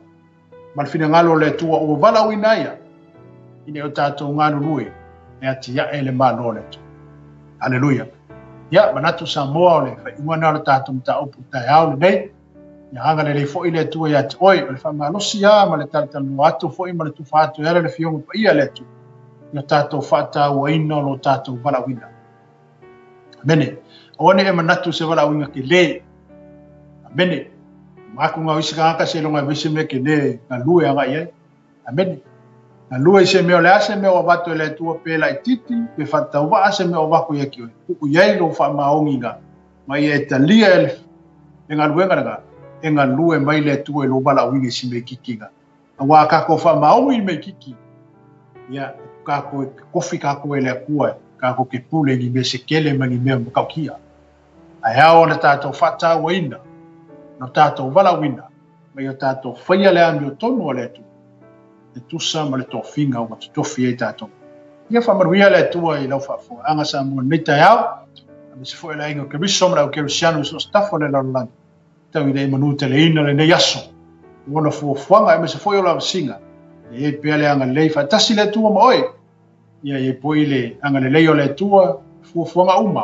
ma le finagalo o le Atua ua valaauina ai au, ina ia o tatou galulue e atiae le Malo o le Atua. Aleluia. Ia, manatu Samoa o le faaiuga lena o le tatou mataupu i le taeao lenei. Ia agalelei foi le Atua ia te oe, o le faamalosi lava ma le talatalanoa atu foi ma le tufa atu e ala i le Afioga Paia a le Atua, i lo tatou faatauaina o lo tatou valaauina. Amene. Aua ne i e manatu i se valaauina tele. Amene. Manatu o isi tagata seiloga e aumai se mea tele e galue agai i ai. Amene. Galue i se mea o le a se mea ua avatu e le Atua pe laitiiti pe faatauvaa se mea ua avatu ia te oe. Tuu i ai lou faamaoniga ma ia e talia e le galuega lena e galue mai le Atua i lou valaauina i si mea itiiti lena. Aua a tatou faamaoni i le mea itiiti, ia, tatou e tofi tatou e le Atua tatou te pule i ni mea se tele ma ni mea matautia. Ae ao ona tatou faatauaina lo tatou valaauina ma ia tatou faia le amiotonu a le Atua e tusa ma le tofiga ua totofi ai tatou. Ia faamanuia le Atua i lau faafofogaaga Samoa i lenei taeao, aemaise foi o le aiga o Keriso ma le au Kerisiano i so o se tafa o le lalolagi. Tau ina e manuteleina lenei aso, o ona fuafuaga aemaise foi o lavasiga, ia i ai pea le agalelei faatasi le Atua ma oe, ia i ai poi le agalelei o le Atua i fuafuaga uma,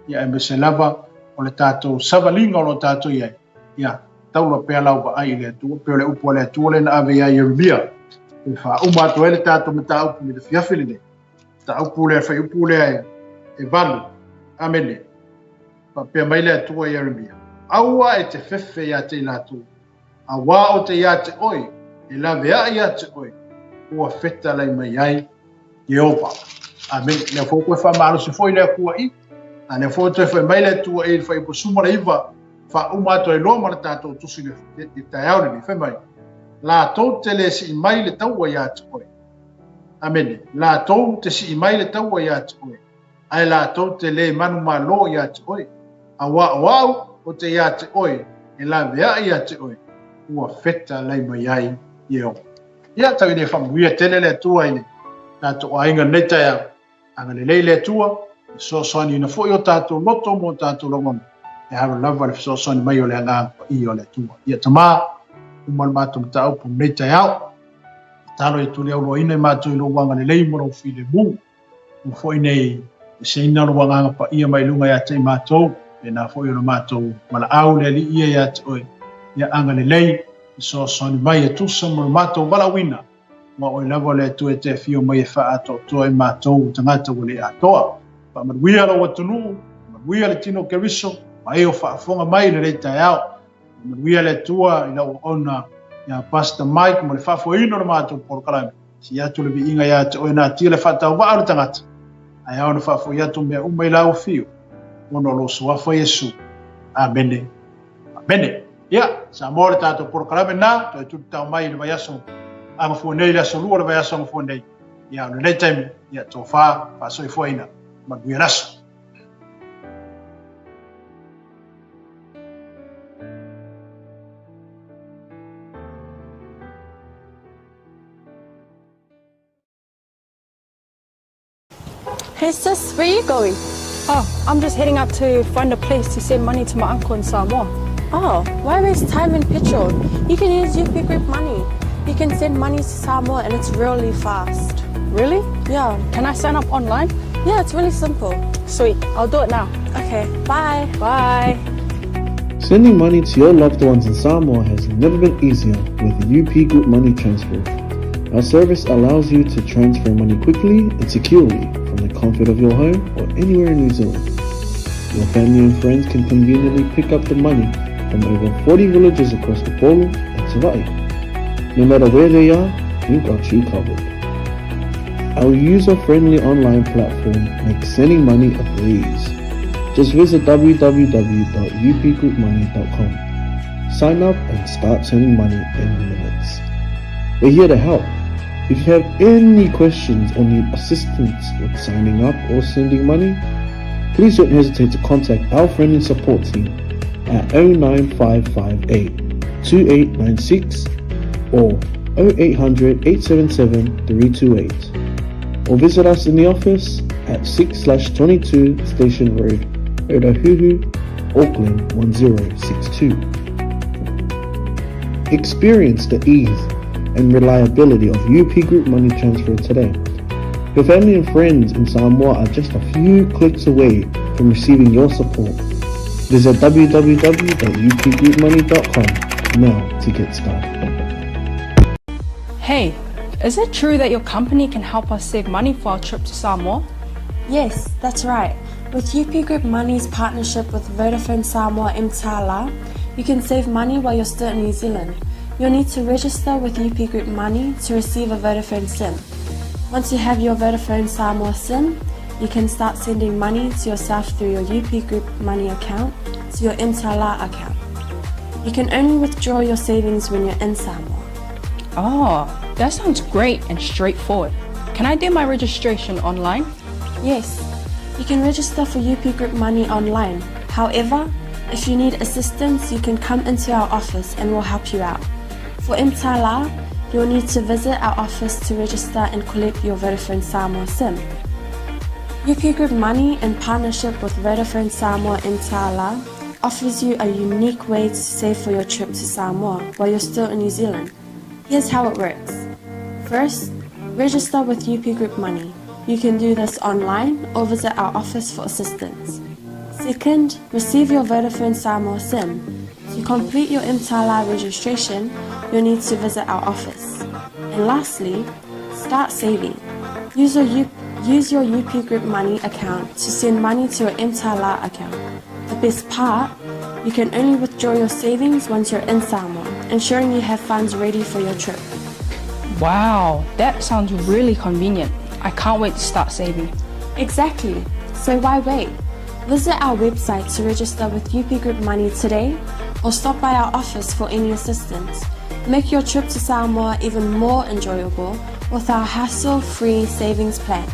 ia aemaise lava o le tatou savaliga o lo o tatou i ai, ia taula pea lau vaai i le Atua, pei o le upu a le Atua lea na ave ia Ieremia, e faauma atu ai le tatou mataupu i le afiafi lenei, mataupu lea, fuaiupu lea e 8. Amene. Faapea mai le Atua i Ieremia, Aua e te fefe ia te i latou, auā ou te iā te oe, e laveai ia te oe, ua fetalai mai ai Ieova. Amene. Lea foi ua toe faamalosi foi le Atua i, a lea foi ua toe fai mai le Atua i le fuaiupu 19, faauma atu ai loa ma le tatou tusi i le taeao lenei, fai mai, Latou te le sii mai le taua ia te oe. Amene. Latou te sii mai le taua ia te oe. Ae latou te le manumalo ia te oe, auā o au ou te iā te oe e laveai ia te oe, ua fetalai mai ai Ieova. Ia, tau ina ia faamanuia tele le Atua i le tatou aiga i lenei taeao. Agalelei le Atua, e fesoasoaniina foi o tatou loto ma o tatou lagona, e alo lava le fesoasoani mai o le Agaga Paia o le Atua. Ia Tama, uma le matou mataupu i lenei taeao, tatalo ia tuliauloaina i matou i lou agalelei ma lou filemu. Aua foi ne i eseina lou Agaga Paia mai luga ia te i matou, pēnā foi o le matou valaau le Alii ia ia te oe, ia agalelei, fesoasoani mai e tusa mo le matou valaauina, aua o oe lava o le Atua e te afio mai e faaatoatoa i matou o tagata ua le atoa. Faamanuia lou atunuu, faamanuia le tino o Keriso, ma e o faafofoga mai i lenei taeao. Faamanuia le Atua i lau auauna ia Pastor Mike mo le faafoeina o le matou polokalame. Sii atu le viiga ia te oe natia le faatauvaa o le tagata, ae ao ona faafoi atu mea uma i lau afio, ona o lou suafa Iesu. Amene. Amene. Ia, Samoa le tatou polokalame lena, toe tulitao mai i le vaiaso agafua nei, le aso 2 o le vaiaso agafua nei. Ia, o lenei taimi, ia, tofa faasoifuaina, manuia le aso. Hey sis, where are you going? Oh, I'm just heading out to find a place to send money to my uncle in Samoa. Oh, why waste time and petrol? You can use UP Group Money. You can send money to Samoa and it's really fast. Really? Yeah. Can I sign up online? Yeah, it's really simple. Sweet, I'll do it now. Okay, bye. Bye. Sending money to your loved ones in Samoa has never been easier with UP Group Money Transfer. Our service allows you to transfer money quickly and securely from the comfort of your home or anywhere in New Zealand. Your family and friends can conveniently pick up the money from over 40 villages across Upolu and Savai'i. No matter where they are, we've got you covered. Our user-friendly online platform makes sending money a breeze. Just visit www.upgroupmoney.com. Sign up and start sending money in minutes. We're here to help. If you have any questions or need assistance with signing up or sending money, please don't hesitate to contact our friendly support team at 09558 2896 or 0800 877 328 or visit us in the office at 6/22 Station Road, Otahuhu, Auckland 1062. Experience the ease and reliability of UP Group Money Transfer today. Your family and friends in Samoa are just a few clicks away from receiving your support. Visit www.upgroupmoney.com now to get started. Hey, is it true that your company can help us save money for our trip to Samoa? Yes, that's right. With UP Group Money's partnership with Vodafone Samoa Mtala, you can save money while you're still in New Zealand. You'll need to register with UP Group Money to receive a Vodafone SIM. Once you have your Vodafone Samoa SIM, you can start sending money to yourself through your UP Group Money account to your Mtala account. You can only withdraw your savings when you're in Samoa. Oh, that sounds great and straightforward. Can I do my registration online? Yes, you can register for UP Group Money online. However, if you need assistance, you can come into our office and we'll help you out. For Mtala, you'll need to visit our office to register and collect your Vodafone Samoa SIM. UP Group Money, in partnership with Vodafone Samoa Mtala, offers you a unique way to save for your trip to Samoa while you're still in New Zealand. Here's how it works. First, register with UP Group Money. You can do this online or visit our office for assistance. Second, receive your Vodafone Samoa SIM. To complete your Mtala registration, you'll need to visit our office. And lastly, start saving. Use your, U- use your UP Group Money account to send money to your Mtala account. The best part, you can only withdraw your savings once you're in Samoa, ensuring you have funds ready for your trip. Wow, that sounds really convenient. I can't wait to start saving. Exactly. So why wait? Visit our website to register with UP Group Money today or stop by our office for any assistance. Make your trip to Samoa even more enjoyable with our hassle-free savings plan.